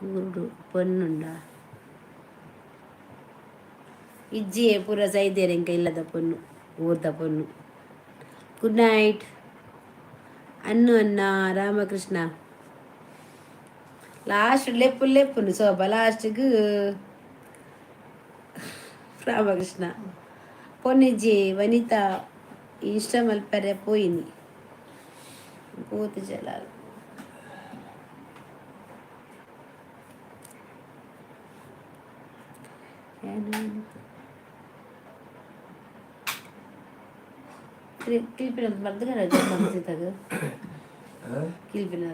ಊರುಡು ಪೊನ್ನುಂಡ? ಇಜ್ಜಿಯೇ, ಪೂರ ಸೈದೇರ್ ಎಂಕ ಇಲ್ಲದ ಪೊನ್ನು, ಊರ್ದ ಪೊನ್ನು. ಗುಡ್ ನೈಟ್ ಅನ್ನು ಅನ್ನ ರಾಮಕೃಷ್ಣ. ಲಾಸ್ಟ್ ಲೆಪ್ಪು ಲೆಪ್ಪುನು ಶೋಭಾ. ಲಾಸ್ಟ್ಗೆ ರಾಮಕೃಷ್ಣ ಪೊನ್ನಿಜ್ಜಿ. ವನಿತಾ ಇನ್ಸ್ಟಾ ಮಲ್ಪರೆ ಪೋಯಿನಿ ಪೋತು ಜಲಾಲ್. ಕಿಲ್ಪಿನ ಮರ್ದು ಸೀತಾಗ ಕಿಲ್ಪಿನ.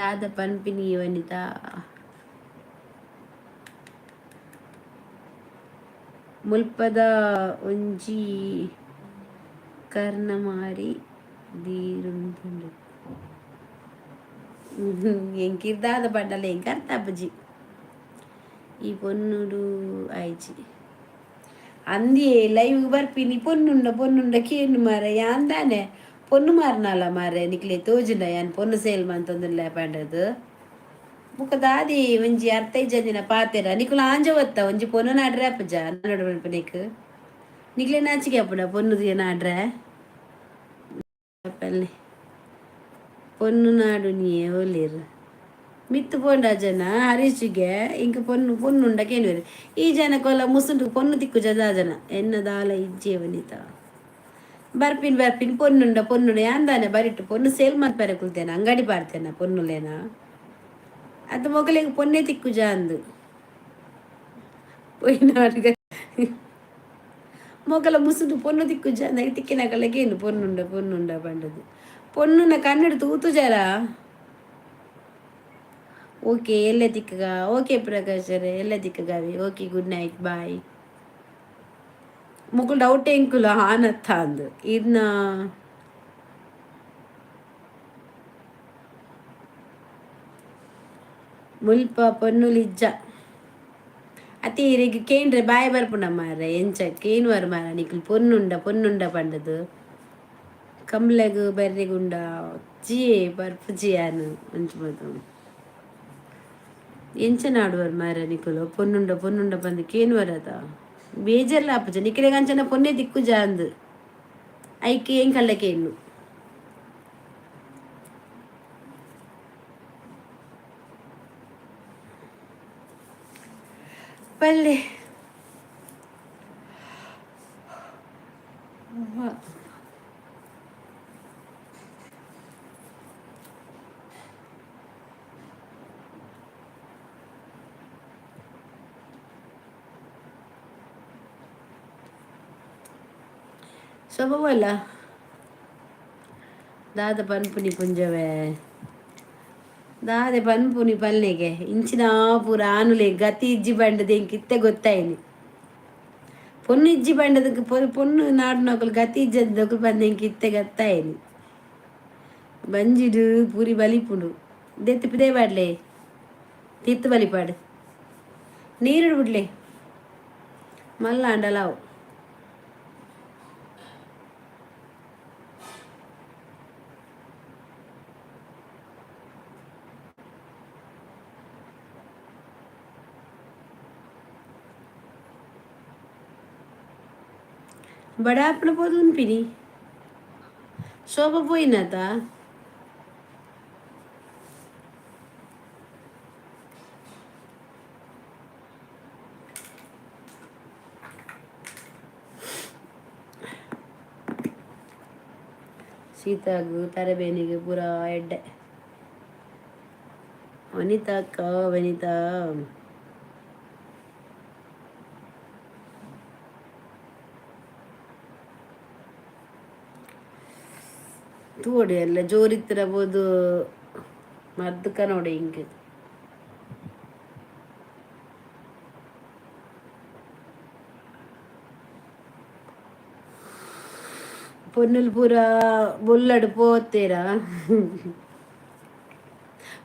ದಾದ ಪನ್ಪಿನಿ ವನಿತಾ? ಮುಲ್ಪದ ಒಂಜಿ ಕರ್ನಮಾರಿ ದೀರುಂದುಂಡು ಎಂಕ್ ದಾದ ಪಂಡಲ ಎಂಕ್ ಅರ್ಥ ಆಪುಜಿ. ಈ ಪೊನ್ನುಡು ಆಯ್ಚಿ ಅಂದಿಯೇ ಲೈವ್ ಬರ್ಪಿನಿ. ಪೊನ್ನುಂಡ ಪೊನ್ನುಂಡ ಕೇನು ಮಾರೆ. ಯಾನ್ ದಾನೆ ಪೊನ್ನು ಮಾರ್ನಾಲ ಮಾರೆ? ನಿಕ್ಲೆ ತೋಜುಂಡ ಯಾನ್ ಪೊನ್ನು ಸೇಲ್ ಮಂತೊಂದುಲ್ಲೆ ಪಂಡದು? ಬೊಕ ದಾದಿ ಒಂಜಿ ಅರ್ಥ ಇಜ್ಜಂದಿನ ಪಾತೆರ. ನಿಕುಲು ಆಂಜವತ್ತ ಒಂಜಿ ಪೊನ್ನು ನಾಡ್ರೆ ಆಪುಜ ನಡು ಪನ್ಪಿನೆಕ್? ನಿಕ್ಲೆ ನಾಚಿಕೆ ಆಪುಂಡ ಪೊನ್ನು ನಾಡ್ರೆ? ಪಲ್ಲೆ ಪೊನ್ನು ನಾಡು ನೀ ಓಲೇರು. ಮಿತ್ತು ಪೋಂಡ ಜನ ಹರೀಶಿಗೆ ಇಂಕ್ ಪೊನ್ನು ಪೊನ್ನುಂಡ ಕೇನುವೆರ್. ಈ ಜನಕೊಲ ಮುಸುಂಟು ಪೊನ್ನು ತಿಕ್ಕುಜ ಜನ ಎನ್ನ ದಾಲ ಇಜ್ಜೆ ವನಿತಾ. ಬರ್ಪಿನ್ ಬರ್ಪಿನ್ ಪೊನ್ನುಂಡ ಪೊನ್ನುಂಡ ಯಾಂದಾನೆ ಬರಿಟ್ಟು ಪೊನ್ನು ಸೇಲ್ ಮಲ್ಪೆರೆ ಕುಲ್ತೇನ ಅಂಗಡಿ ಪಾಡ್ತೇನ ಪೊನ್ನುಲೇನ ಅತ್ತ ಮೊಗಲಿಗೆ ಪೊನ್ನೆ ತಿಕ್ಕುಜ ಅಂದು ಪೋಯಿನ ಮೊಗಲ ಮುಸುಂಡು ಪೊನ್ನು ತಿಕ್ಕುಜ ಅಂದಾಗ ತಿಕ್ಕಿನಕಲೆಗೆ ಏನು ಪೊನ್ನುಂಡ ಪೊನ್ನುಂಡ ಪಂಡದು ಪೊನ್ನುನ ಕನ್ನಡ ತೂತು ಜರ. ಓಕೆ ಎಲ್ಲೆ ತಿಕ್ಕಗ. ಓಕೆ ಪ್ರಕಾಶ್ ಎಲ್ಲೆ ತಿಕ್ಕಗಾವಿ. Okay, good night, bye. ಮುಕುಲ್ ಡೌಟ್ ಎಂಕುಲು ಆನತ್ತ ಅಂದು ಇರ್ನ ಮುಲ್ಪ ಪೊನ್ನುಲಿಜ್ಜ ಅತಿ ಇರೆಗ್ ಕೇಂಡ್ರೆ ಬಾಯ್ ಬರ್ಪುಂಡ ಮಾರ್ರೆ. ಎಂಚ ಕೇನುವರ್ ಮಾರ ನಿಕುಲು ಪೊನ್ನುಂಡ ಪೊನ್ನುಂಡ ಪಂಡದು. ಕಂಬ್ಲೆಗ್ ಬರ್ರೆಗುಂಡ ಜಿ ಬರ್ಪುಜಿ ಯಾನ್ ಅಂಚ ಮಾತ ಎಂಚ ನಾಡುವರ್ ಮಾರ್ರೆ. ನಿಕುಲು ಪೊನ್ನುಂಡ ಪೊನ್ನುಂಡ ಪಂದ್ ಕೇನುವರ್ ಅತ. ಬೇಜಾರ್ಲ ಆಪುಜ ನಿಕಲೆಗ್ ಅಂಚನ ಪೊನ್ನೆ ತಿಕ್ಕುಜ ಅಂದ್ ಐಕ್ ಎಂಕಲ್ನ ಕೇನ್ನು. ಪಲ್ಲೆ. ಶೋಭವಲ್ಲ ದಾದ ಪನ್ಪುನಿ ಪುಂಜವೇ ದಾದೆ ಪನ್ಪುನಿ ಪಲ್ಲೆಗೆ ಇಂಚಿನ ಪೂರ ಆನುಲೆ ಗತಿ ಇಜ್ಜಿ ಬಂಡದ ಎಂಕ್ ಇತ್ತೆ ಗೊತ್ತಾಯಿನಿ. ಪೊನ್ನು ಇಜ್ಜಿ ಬಂಡದಕ್ಕೆ ಪೊನ್ನು ನಾಡುನಕುಲು ಗತಿ ಇಜ್ಜಂದಕುಲು ಬಂದ ಎಂಕ್ ಇತ್ತೆ ಗೊತ್ತಾಯಿನಿ. ಬಂಜಿಡು ಪೂರಿ ಬಲಿಪುಂಡು ದೆತ್ತಿ ಪಿದೇ ಬಾಡ್ಲೆ ತಿತ್ತು ಬಲಿಪಾಡು ನೀರುಡು ಬಿಡ್ಲೆ ಮಲ್ಲ ಅಂಡಲಾವು. ಬಡಾಪಣ ಪೋದು ಉನ್ಪಿನಿ ಶೋಭ ಪೋಯಿನತ. ಸೀತಾಗು ತರಬೇನಿಗೆ ಪೂರ ಎಡ್ಡೆ. ವನಿತಾ ಅಕ್ಕ, ವನಿತಾ ತೂವೊಡು ಎಲ್ಲ ಜೋರಿತ್ತಿರ ಬೋದು ಮರ್ದಕ ನೋಡಿ ಹಿಂಗೆ. ಪೊನ್ನುಲು ಪೂರ ಬೊಲ್ಲಡು ಪೋತೇರಾ?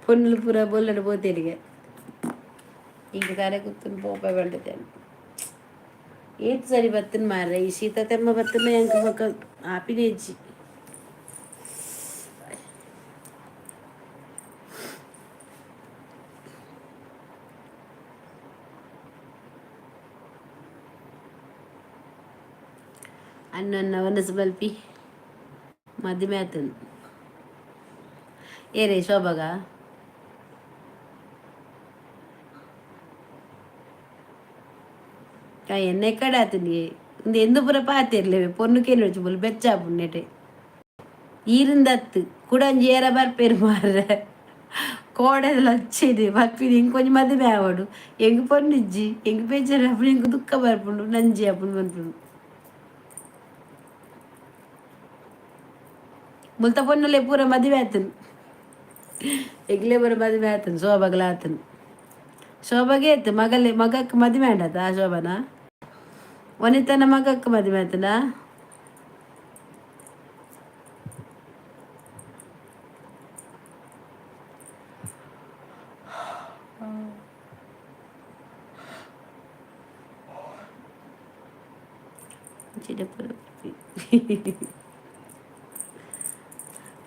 ಪೊನ್ನುಲು ಪೂರ ಬೊಲ್ಲಡು ಪೋತೇರಿಗೆ ಇಂಕ ತರೆ ಕುತ್ತುನು ಪೋಪ ಬಂಡತೇನೆ. ಏತ್ ಸರಿ ಬತ್ತನ್ ಮಾರ್ರೆ ಈ ಶೀತ ತೆಮ್ಮ ಬತ್ತನ ಎಂಕ್ ಬೊಕ ಆಪಿನೇ ಇಜ್ಜಿ. ಅಣ್ಣನ್ನ ವನಸ್ ಬಲ್ಪಿ ಮದಿಮೆ ಆತನ್ ಏರೇ ಶೋಭಗ. ಎನ್ನ ಎಕ್ಕಡ ಆತನಿ ಇಂದು ಎಂದು ಪೂರ ಪಾತಿರ್ಲೇವೆ ಪೊನ್ನುಕೇನು ಬುಲ್ ಬೆಚ್ಚ ಪುಣ್ಣೆಟೆ ಈರಿಂದತ್ತು ಕುಡಂಜಿ ಏರ ಬರ್ಪೇರು ಮಾರ್ರೆ. ಕೋಡೆದ ಲಚ್ಚಿದೆ ಬರ್ಪಿನಿ ಇಂಕೊಂಜಿ ಮದುವೆ ಆವಡು ಎಂಗ್ ಪೊನ್ನಿಜ್ಜಿ ಎಂಗ್ ಬೇಜಾರು ಅಪ್ಪು ಎಂಕ್ ದುಃಖ ಬರ್ಪುಂಡು ನಂಜಿ ಅಪ್ಪುಂಡು ಪನ್ಪುಂಡು. ಮುಲ್ತ ಪೊನ್ನುಲೆ ಪೂರ ಮದುವೆ ಆತನು ಎಗ್ಲೆ ಪೂರ ಮದುವೆ ಆತನು ಶೋಭಗಲ ಆತನು. ಶೋಭಗೆ ಆಯ್ತು ಮಗಲೆ ಮಗಕ್ಕೆ ಮದುವೆ ಆಂಡತ ಆ ಶೋಭನ ವನಿತನ ಮಗಕ್ಕೆ ಮದುವೆ ಆತನ.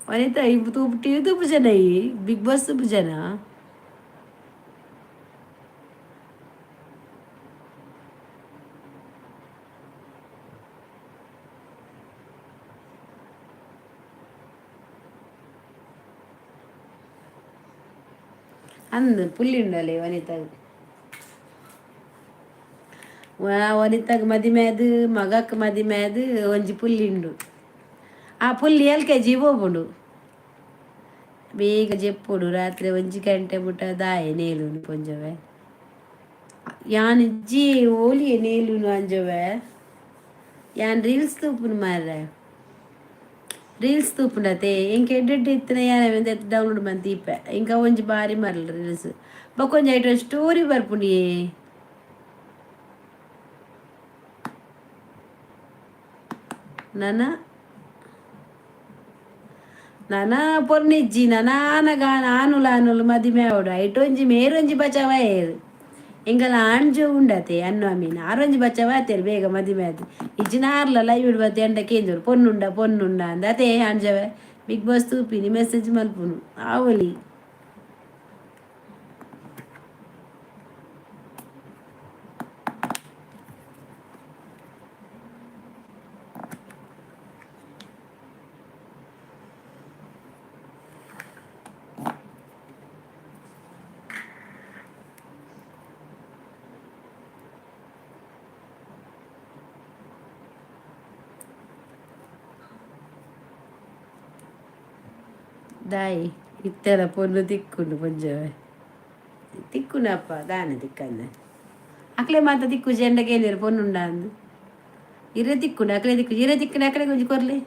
ವನಿತಾ ಇಬ್ಬ ಟಿವಿ ತೂಪು ಜನ ಈ ಬಿಗ್ ಬಾಸ್ ತೂಪು ಜನ. ಅಂದ್ ಪುಲ್ಲಿ ಉಂಡಲೆ ವನಿತಾಗ್. ವನಿತಾಗ್ ಮದಿಮೆ ಆದ್, ಮಗಕ್ ಮದಿಮೆ ಆದ್ ಒಂಜಿ ಪುಲ್ಲಿ ಉಂಡು. ಆ ಪುಲ್ಲಿ ಎಲ್ ಕೆ ಜಿ ಪೋಪುಂಡು. ಬೇಗ ಜೆಪ್ಪುಡು ರಾತ್ರಿ 1 ಗಂಟೆ ಮುಟ್ಟ ದಾಯೆ ನೇಲುನು ಪೊಂಜೊವೆ? ಯಾನ್ ಇಜ್ಜಿ ಓಲಿಯೆ ನೇಲುನು ಅಂಜೊವೆ. ಯಾನ್ ರೀಲ್ಸ್ ತೂಪುನು ಮಾರ್ರೆ. ರೀಲ್ಸ್ ತೂಪುಂಡತೆ ಎಂಕ್ ಎಡ್ಡೆ ಎಡ್ಡೆ ಇತ್ತಿನ ಯಾನ್ ಅವೆನ್ ಡೌನ್ಲೋಡ್ ಮಂತ್ ದೀಪೆ. ಎಂಕ್ ಅವೊಂಜಿ ಬಾರಿ ಮರ್ಲ್ ರೀಲ್ಸ್. ಬೊಕೊಂಜಿ ಐಟ್ ಸ್ಟೋರಿ ಬರ್ಪುಂಡಿಯೇ. ನನ ನನ ಪೊರ್ನಿಜ್ಜಿ ನನ ಆನಗ ಆನುಲು ಆನುಲು ಮದಿಮೆ ಆವೊಡು. ಐಟ್ ಒಂಜಿ ಮೇರೊಂಜಿ ಬಚಾವಾಯೆರ್. ಎಂಕಲ್ನ ಆಣ್ಜೋ ಉಂಡತೆ ಅನ್ನು ಅಮೀನ್ ಆರೊಂಜಿ ಬಚಾವ ಆತೇರ್ ಬೇಗ ಮದಿಮೆ ಆದ್. ಇಜ್ಜಿನ ಆರ್ಲ ಲೈವ್ ಇಡ್ ಬತ್ತಿ ಎಂಡ ಕೇಂಜೋರು ಪೊನ್ನುಂಡ ಪೊನ್ನುಂಡ ಅಂದ್ ಅತೆ ಆಂಜವೆ. ಬಿಗ್ ಬಾಸ್ ತೂಪಿನಿ ಮೆಸೇಜ್ ಮಲ್ಪುನು ಆವೊಲಿ. ದಾಯಿ ಇತ್ತೆಲ ಪೊನ್ನು ತಿಕ್ಕುಂಡು ಪೊಂಜೊವೆ. ತಿಕ್ಕುನಪ್ಪ ದಾನೆ ತಿಕ್ಕಂದೆ. ಅಕ್ಲೆ ಮಾತ ತಿಕ್ಕುಜಿ ಎಂಡ ಕೇಂದೇರು ಪೊನ್ನುಂಡ ಅಂದ್. ಇರೆ ತಿಕ್ಕುಂಡು ಅಕ್ಲೆ ತಿಕ್ಕುಜಿ. ಇರೆ ತಿಕ್ಕುಂಡು ಅಕ್ಲೆಗ್ ಒಂಜಿ ಕೊರ್ಲೆ.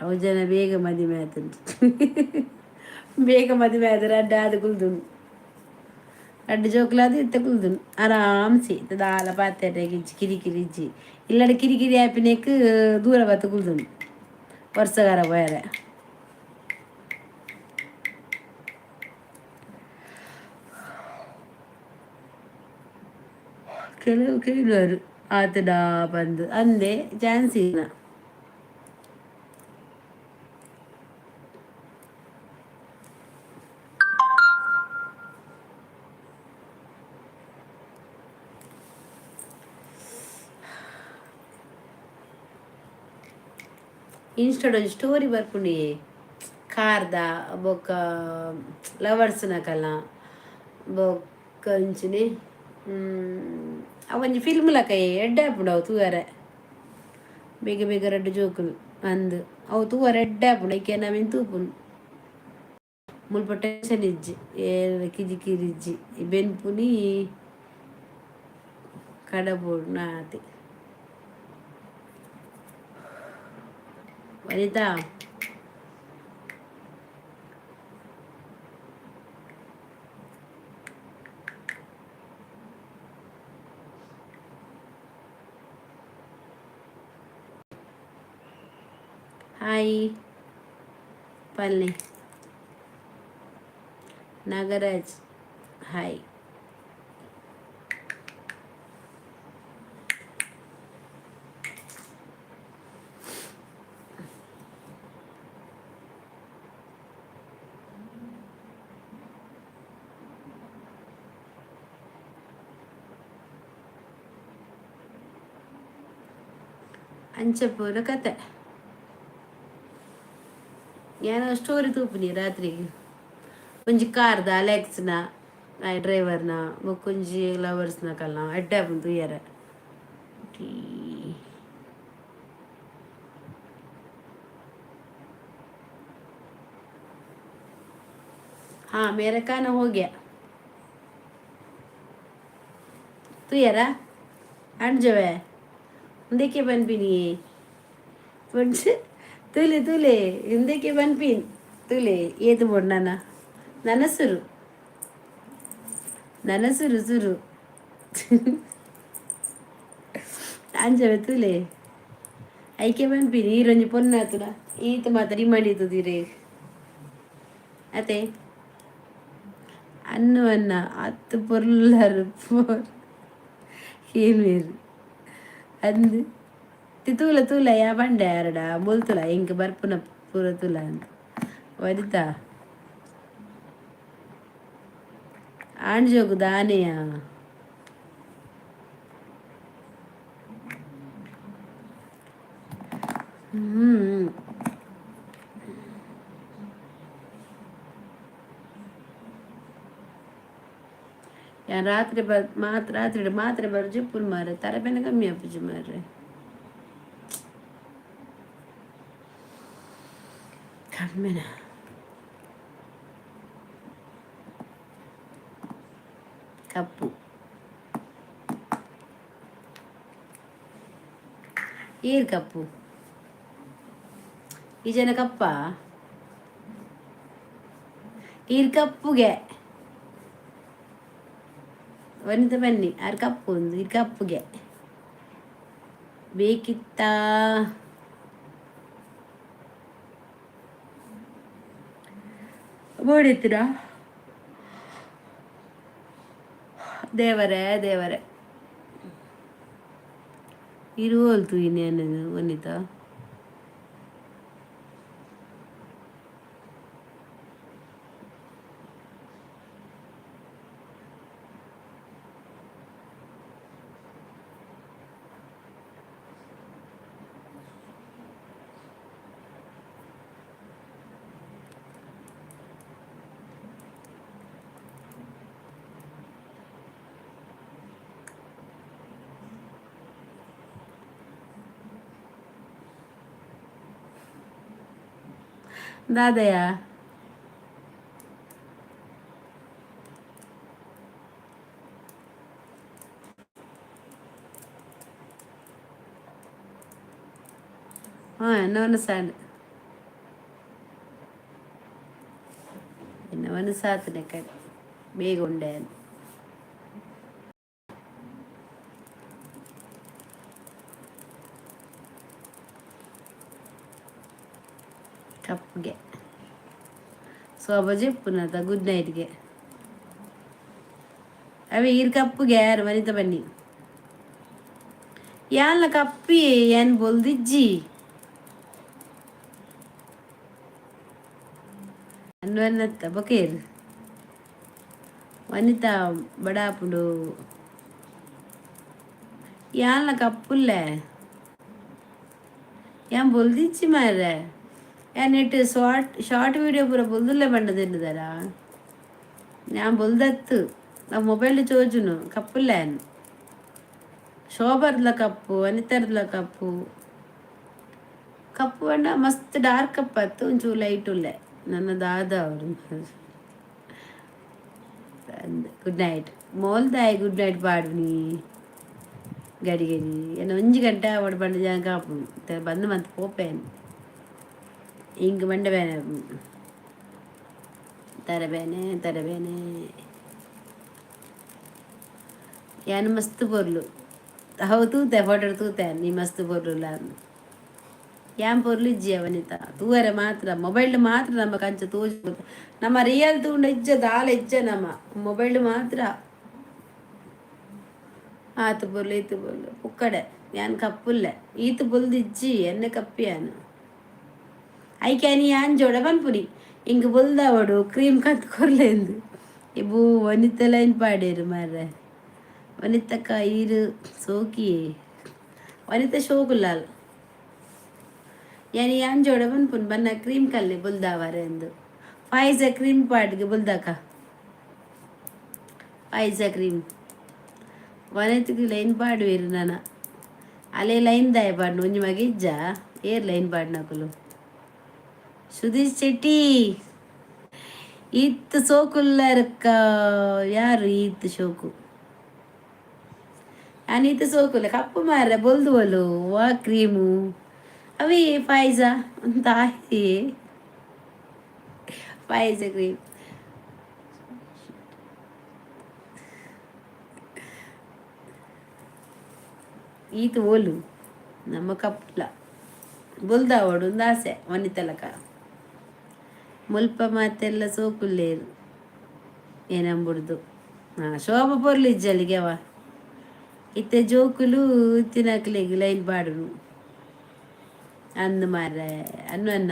ಅವು ಜನ ಬೇಗ ಮದಿಮೆ ಆತುಂಡು. ಬೇಗ ಮದಿಮೆ ಆದ್ ರಡ್ಡ್ ಆದ್ ಕುಲ್ದುಂಡು. ರಡ್ಡ್ ಜೋಕುಲಾದ್ ಇತ್ತೆ ಕುಲ್ದುಂಡು ಆರಾಮ್ಸೆ. ಇತ್ತೆ ದಾಲ ಪಾತೆರೆಗ್ ಇಜ್ಜಿ ಕಿರಿಕಿರಿ ಇಜ್ಜಿ. ಇಲ್ಲಡ್ ಕಿರಿಕಿರಿ ಆಪಿನೆಕ್ ದೂರ ಬತ್ತ್ ಕುಲ್ದುಂಡು ವರ್ಸಗಾರ ಪೋಯೆರೆ. ಕೆಲವು ಕೇಳುವರು ಆತುಡಾ ಪಂದ್ ಅಂದೆ ಚಾನ್ಸ್ ಇನ. ಇನ್ಸ್ಟಾಡ್ ಒಂಜಿ ಸ್ಟೋರಿ ಬರ್ಪುಂಡಿಯೇ ಕಾರ್ದ ಬೊಕ್ಕ ಲವರ್ಸ್ ನಕಲ್ನ ಬೊಕ್ಕ ಅಂಚನೆ ಅವೊಂಜಿ ಫಿಲ್ಮ್ ಲಕಯೆ ಎಡ್ಡೆ ಆಪುಂಡು ಅವು ತೂವರೆ. ಬೇಗ ಬೇಗ ರಡ್ಡ್ ಜೋಕುಲು ಅಂದ್ ಅವು ತೂವರೆ ಎಡ್ಡೆ ಆಪುಂಡು ಐಕೆ ನವಿನ್ ತೂಪುನು. ಮುಲ್ಪ ಟೆನ್ಷನ್ ಇಜ್ಜಿ ಏರೆನ ಕಿರಿಕಿರಿ ಇಜ್ಜಿ ಬೆನ್ಪುನಿ ಕಡಬೊಡು ಆತೆ. ವನಿತಾ ಹಾಯ್ ಪಲ್ಲೆ. ನಾಗರಾಜ್ ಹಾಯ್. ಅಂಚ ಪೂರ ಕತೆ. ಯಾನ್ ಸ್ಟೋರಿ ತೂಪುನಿ ರಾತ್ರಿಗ್. ಒಂಜಿ ಕಾರ್ದ ಅಲೆಕ್ಸ್ನ ಡ್ರೈವರ್ನ ಬೊಕ್ಕೊಂಜಿ ಲವರ್ಸ್ನ ಕಲ್ನ ಎಡ್ಡೆ ಆಪುಂಡು ತೂಯೆರೆ. हाँ मेरा खाना हो गया. ತೂಯರಾ ಅಂಜವೆ ಉಂದೆಕ್ಕೆ ಪನ್ಪಿನಿ ತೂಲೆ ತೂಲೆ ಉಂದೆಕ್ಕೆ ಪನ್ಪಿನಿ ತೂಲೆ ಏತ್ ಬೋಡು ನನ ನನ ಸುರು ನನ ಸುರು ಸುರು ಅಂಜವೆ ತೂಲೆ ಐಕೆ ಪನ್ಪಿನಿ ಈರೊಂಜಿ ಪೊನ್ನಾತುನ ಈತ್ ಮಾತ ಡಿಮಾಂಡ್ ಇತ್ತುದಿರೆ ಅತೆ ಅನ್ನು ಅನ್ನ ಅತ್ತು ಪೊರ್ಲರು ಪೋರ್ ಏನ್ವೇರು ಅಂದ್ ತೂಲ ತೂಲ ಯಾ ಪಂಡೆ ಯಾರಡ ಮುಲ್ತುಲ ಎಂಕ್ ಬರ್ಪುನ ಪೂರ ತೂಲ ಅಂದ್ ವನಿತಾ. ಆಂಜೋಗು ದಾನೆಯ. ಹ್ಮ್ ರಾತ್ರಿ ಬ ಮಾತ್ರ ರಾತ್ರಿ ಮಾತ್ರೆ ಬರ್ಜು ಪುಲ್ ಮಾರೆ ತರಬೇನೆ ಕಮ್ಮಿ ಆಪುಜಿ ಮಾರ್ರೆ. ಕಮ್ಮಿನ ಕಪ್ಪು ಏರ್ ಕಪ್ಪು ಈ ಜನ ಕಪ್ಪ ಈರ್ ಕಪ್ಪುಗೆ ವನಿತ ಬನ್ನಿ ಆರ್ ಕಪ್ಪು ಒಂದು ಈ ಕಪ್ಪುಗೆ ಬೇಕಿತ್ತ? ಬೋಡಿತ್ತೀರಾ? ದೇವರೇ ದೇವರೇ ಇರುವಲ್ತು ಇನ್ನೇನು ವನಿತಾ. ದಾದಯ ಹಾಂ ಎನ್ನ ಸಾಂಡ್ ಎನ್ನ ಸಾತನೆ ಕಡೆ ಬೇಗ ಉಂಡೆ. ಕಪ್ಪುಗೆ ಸೋಬ ಪುನತ ಗುಡ್ ನೈಟ್ಗೆ ಅವೇ ಈರ್ ಕಪ್ಪುಗೆ ಯಾರು ವನಿತ ಬನ್ನಿ ಯಾನ್ಲ ಕಪ್ಪಿ ಏನ್ ಬೊಲ್ದಿಜ್ಜಿ ಅನ್ವನ್ನತ್ತ ಬೊಕೇರು ವನಿತಾ ಬಡಾಪುಡು ಯಾನ್ಲ ಕಪ್ಪುಲ್ಲೆ ಯಾನ್ ಬೊಲ್ದಿಜ್ಜಿ ಮಾರ್ರೆ. ಯಾನ್ ನೆಟ್ ಶಾರ್ಟ್ ಶಾರ್ಟ್ ವೀಡಿಯೋ ಪೂರ ಬೊಲ್ದುಲ್ಲೆ ಬಂಡ ತಿನ್ನುದರಾ ഞാൻ ಬೊಲ್ದತ್ತು ನಾವು ಮೊಬೈಲ್ ಚೋಜುನು ಕಪ್ಪುಲ್ಲೆ ಶೋಭರ್ಲ ಕಪ್ಪು ವನಿತರ್ಲ ಕಪ್ಪು ಕಪ್ಪು ಬಣ್ಣ ಮಸ್ತ್ ಡಾರ್ಕ್ ಕಪ್ಪು ಅತ್ತು ಒಂಚೂರು ಲೈಟ್ ಉಲ್ಲೆ ನನ್ನ ದಾದ ಅವರು. ಗುಡ್ ನೈಟ್ ಮೋಲ್ದಾಯ್ ಗುಡ್ ನೈಟ್ ಪಾಡುನಿ ಗಡಿ ಗಡಿ ಎನ್ನ ಒಂಜಿ ಗಂಟೆ ಅವಡು ಬಂಡ ಜಾಗ ಕಾಪುನು ಬಂದು ಮಂತ್ ಪೋಪೇನು ಇಂಕ್ ಬಂಡ ಬೇನೆ ತರಬೇನೆ ತರಬೇನೆ ಯಾನ್ ಮಸ್ತ್ ಪೊರ್ಲು ಅವು ತೂತೆ ಫೋಟೋ ತೂತೆ ನೀ ಮಸ್ತ್ ಪೊರ್ಲುಲ್ಲ. ಯಾನ್ ಪೊರ್ಲು ಇಜ್ಜಿ ಅವನಿತ ತೂವರೆ ಮಾತ್ರ ಮೊಬೈಲ್ ಮಾತ್ರ ನಮ್ಮ ಕಂಚ ತೋಜು ನಮ್ಮ ರಿಯಲ್ ತೂಂಡ ಇಜ್ಜ ದಾಲ ಇಜ್ಜ ನಮ್ಮ ಮೊಬೈಲ್ ಮಾತ್ರ ಆತು ಪೊರ್ಲು ಈತು ಪೊರ್ಲು ಪುಕ್ಕಡೆ ಯಾನ್ ಕಪ್ಪುಲ್ಲೆ ಈತು ಬೊಲ್ದಿಜ್ಜಿ ಎನ್ನೆ ಕಪ್ಪಿಯಾನು ಐಕೆ ಯಾನ್ ಜೋಡ ಪನ್ಪುನಿ ಇಂಕ್ ಬೊಲ್ದಾವಡು ಕ್ರೀಮ್ ಕಂತ್ ಕೊರ್ಲೆಂದು ಇಬು ವನಿತ ಲೈನ್ ಪಾಡೇರು ಮಾರ್ರೆ. ವನಿತಕ್ಕ ಈರು ಸೋಕಿಯೇ ವನಿತ ಶೋಕುಲ್ಲಾಲ್ ಯಾನ್ ಯಾನ್ ಜೋಡ ಪನ್ಪುನಿ ಬನ್ನ ಕ್ರೀಮ್ ಕಲ್ಲೆ ಬೊಲ್ದಾವರೆ ಎಂದು ಫಾಯಿಜ ಕ್ರೀಮ್ ಪಾಡ್ಗೆ ಬೊಲ್ದಾಕ ಫಾಯಿಜ ಕ್ರೀಮ್ ವನಿತಕ್ಕೆ ಲೈನ್ ಪಾಡುವೆರು ನನ ಅಲೆ ಲೈನ್ ದಾಯ ಪಾಡ್ನು ಒಂಜಿ ಮಗೆ ಇಜ್ಜ ಏರ್ ಲೈನ್ ಪಾಡ್ನಕುಲು. ಸುಧೀಶ್ ಶೆಟ್ಟಿ ಈತ್ ಸೋಕುಲ್ಲರ್ಕ ಯಾರು ಈತ್ ಶೋಕು ಯಾನ್ ಈತ್ ಸೋಕುಲ್ಲ ಕಪ್ಪು ಮಾರ್ರೆ ಬೊಲ್ದುವಲು ವಾ ಕ್ರೀಮು ಅವಿ ಫಾಯ್ಜಾ ತಾಯಿ ಫಾಯ್ಜಾ ಕ್ರೀಮ್ ಈತ್ ಓಲು ನಮ್ಮ ಕಪ್ಪುಲ ಬೊಲ್ದಾವಡು ಒಂದು ಆಸೆ ವನಿತಲಕ ಮುಲ್ಪ ಮಾತೆಲ್ಲ ಸೋಕುಲ್ಲೇರು ಏನಂಬುಡ್ದು ಹಾಂ ಶೋಭ ಪೊರ್ಲು ಇಜ್ಜಲ್ಲಿಗೆವ ಇತ್ತೆ ಜೋಕುಲು ತಿನಕ್ಲೆಗ್ ಲೈನ್ ಪಾಡುನು ಅಂದ್ ಮಾರ್ರೆ ಅನ್ನು ಅನ್ನ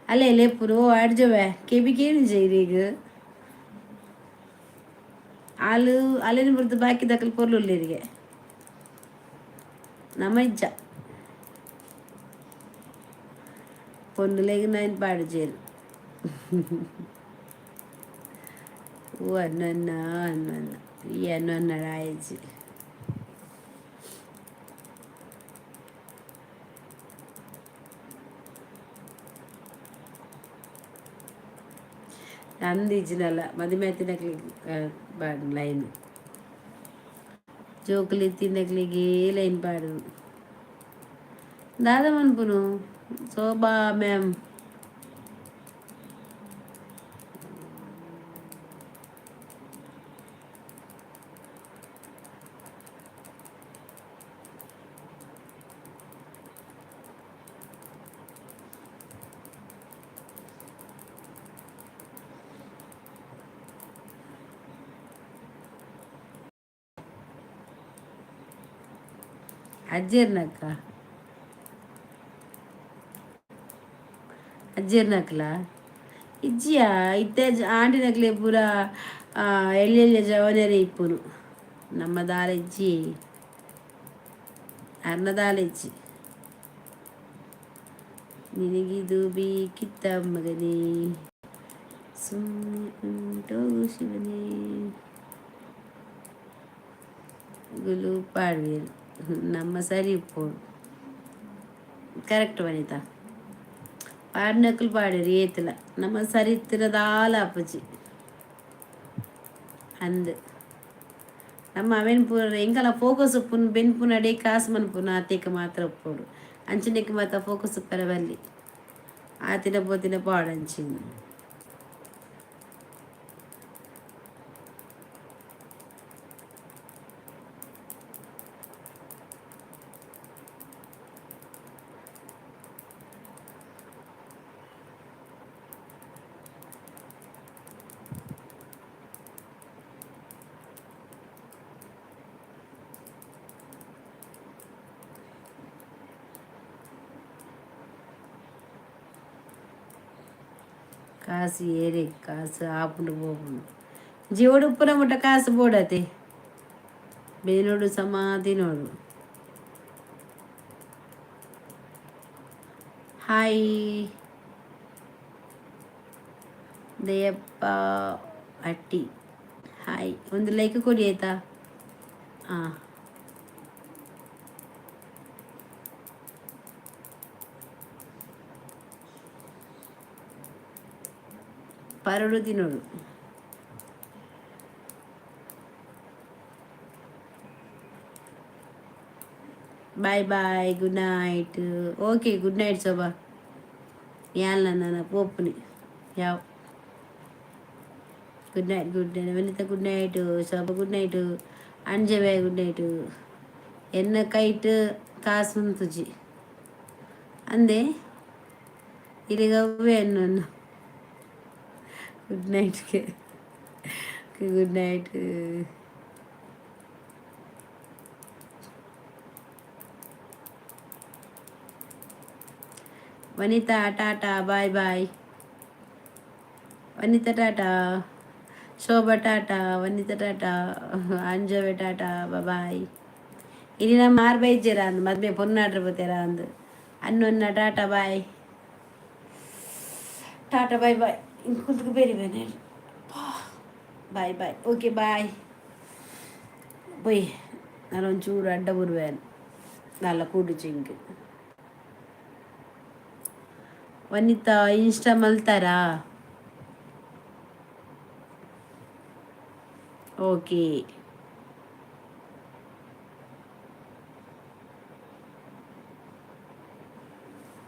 ಅಲ್ಲೇ ಲೆಪ್ಪುನು ಓ ಅಡ್ಜವೆ ಕೆಬಿ ಕೇಳಿಜ ಇದೀಗ. ಆಲು ಅಲೆನ ಬುರ್ದು ಬಾಕಿ ದಕಲ್ ಪೊರ್ಲುಲ್ಲೆರಿಗೆ ನಮ್ಮ ಇಜ್ಜ ಪೊನ್ನುಲೆಗ್ ನೈನ್ ಪಾಡುಜೆರ್. ಓ ಅನ್ನನ್ನ ಅನ್ನನ್ನ ಈ ಅನ್ನನ್ನ ಆಯ್ಜಿ. ನಂದಿಜ್ಜಿನಲ್ಲ ಮದಿಮೆ ತಿನ್ನಕ್ಲಿಗೆ ಪಾಡು ಲೈನ್, ಜೋಕುಲಿ ತಿನ್ನಕ್ಲಿಗೆ ಲೈನ್ ಪಾಡು. ದಾದ ಮನ್ಪುನು ಶೋಭಾ ಮ್ಯಾಮ್? ಅಜ್ಜೆರ್ನಕ್ಕ, ಅಜ್ಜೆರ್ನಕ್ಲ ಇಜ್ಜಿಯಾ? ಇತ್ತೆ ಆಂಟಿನಕ್ಲೆ ಪೂರ ಎಲ್ಯ ಎಲ್ಯ ಜವನೆರೆ ಇಪ್ಪುನು. ನಮ್ಮ ದಾಲ ಇಜ್ಜಿ, ಅರ್ನ ದಾಲ ಇಜ್ಜಿ. ನಿನಗಿದು ಬೇಕಿತ್ತ ಮಗನೇ? ಸುಮ್ಮನೆ ಉಂಟೋಗು ಶಿವನೇ. ಗುಲು ಪಾಡ್ವೇರು ನಮ್ಮ ಸರಿ ಉಪ್ಪೋಡು. ಕರೆಕ್ಟ್ ವನಿತಾ, ಪಾಡಿನಕುಲು ಪಾಡ್ಯರು ಏತಿಲ್ಲ. ನಮ್ಮ ಸರಿ ದಾಲ ಅಪ್ಪುಜಿ ಅಂದ್. ನಮ್ಮ ಅವೇನು ಪೂರ ಎಂಕಲ ಫೋಕಸ್ ಉಪ್ಪುನು ಬೆನ್ಪುನಡೆ ಕಾಸು ಮನ್ಪುನ ಆತೇಕ ಮಾತ್ರ ಉಪ್ಪೋಡು. ಅಂಚನೆಕ್ ಮಾತ ಫೋಕಸ್ ಉಪ್ಪರ ಬಲ್ಲಿ. ಆತಿನ ಪೋತಿನ ಪಾಡಂಚಿನ. ಕಾಸು ಏರೆ ಕಾಸು ಆಪುಂಡು ಪೋಪುಂಡು. ಜೀವಡು ಉಪ್ಪುನ ಮುಟ್ಟ ಕಾಸು ಬೋಡತೆ, ಬೇನೋಡು ಸಮಾಧಿ ನೋಡು. ಹಾಯ್ ದಯಪ್ಪ ಅಟ್ಟಿ, ಹಾಯ್. ಒಂದು ಲೈಕ್ ಕೊಡಿ ಆಯ್ತಾ? ಹಾಂ, Parrado ತಿನ್ನೋಡು. Bye bye, good night. Okay, good night Shobha. ಯಾನ್ ನನ್ನ ಪೋಪುನಿ ಯಾವ. Good night, good night Vanitha, good night Shobha, good night ಅಂಜವೆ, good night. ಎನ್ನ ಕೈಟ್ ಕಾಸು ಉಂತುಜಿ ಅಂದೆ ಇಲ್ಲಿಗೆ ಎನ್ನು. ಗುಡ್ ನೈಟ್ಗೆ Good night Vanitha, tata, bye bye Vanitha, tata Shobha, tata Vanitha, tata ಅಂಜವೆ, ಟಾಟಾ ಬಾಯ್. ಇನಿ ನಮ್ಮ ಆರ್ ಬೈಜೆರ ಅಂದ್ ಮದ್ಮೆ ಪೊನ್ನಾಡ್ರ ಬತ್ತೇರ ಅಂದ್. ಅನ್ನೊನ್ನ tata bye, tata bye bye. ಇಂಕುಲ್ಗೆ ಬೇರೆ ಬೇನೆ. Bye bye, okay bye. ಪೊಯ್ ನಾನೊಂಚೂರು ಅಡ್ಡ ಬರುವೇನು ನಲ್ಲ ಕೂಡು ಚಿಂಕ್. ವನಿತಾ ಇನ್ಸ್ಟಾ ಮಲ್ತಾರಾ? ಓಕೆ.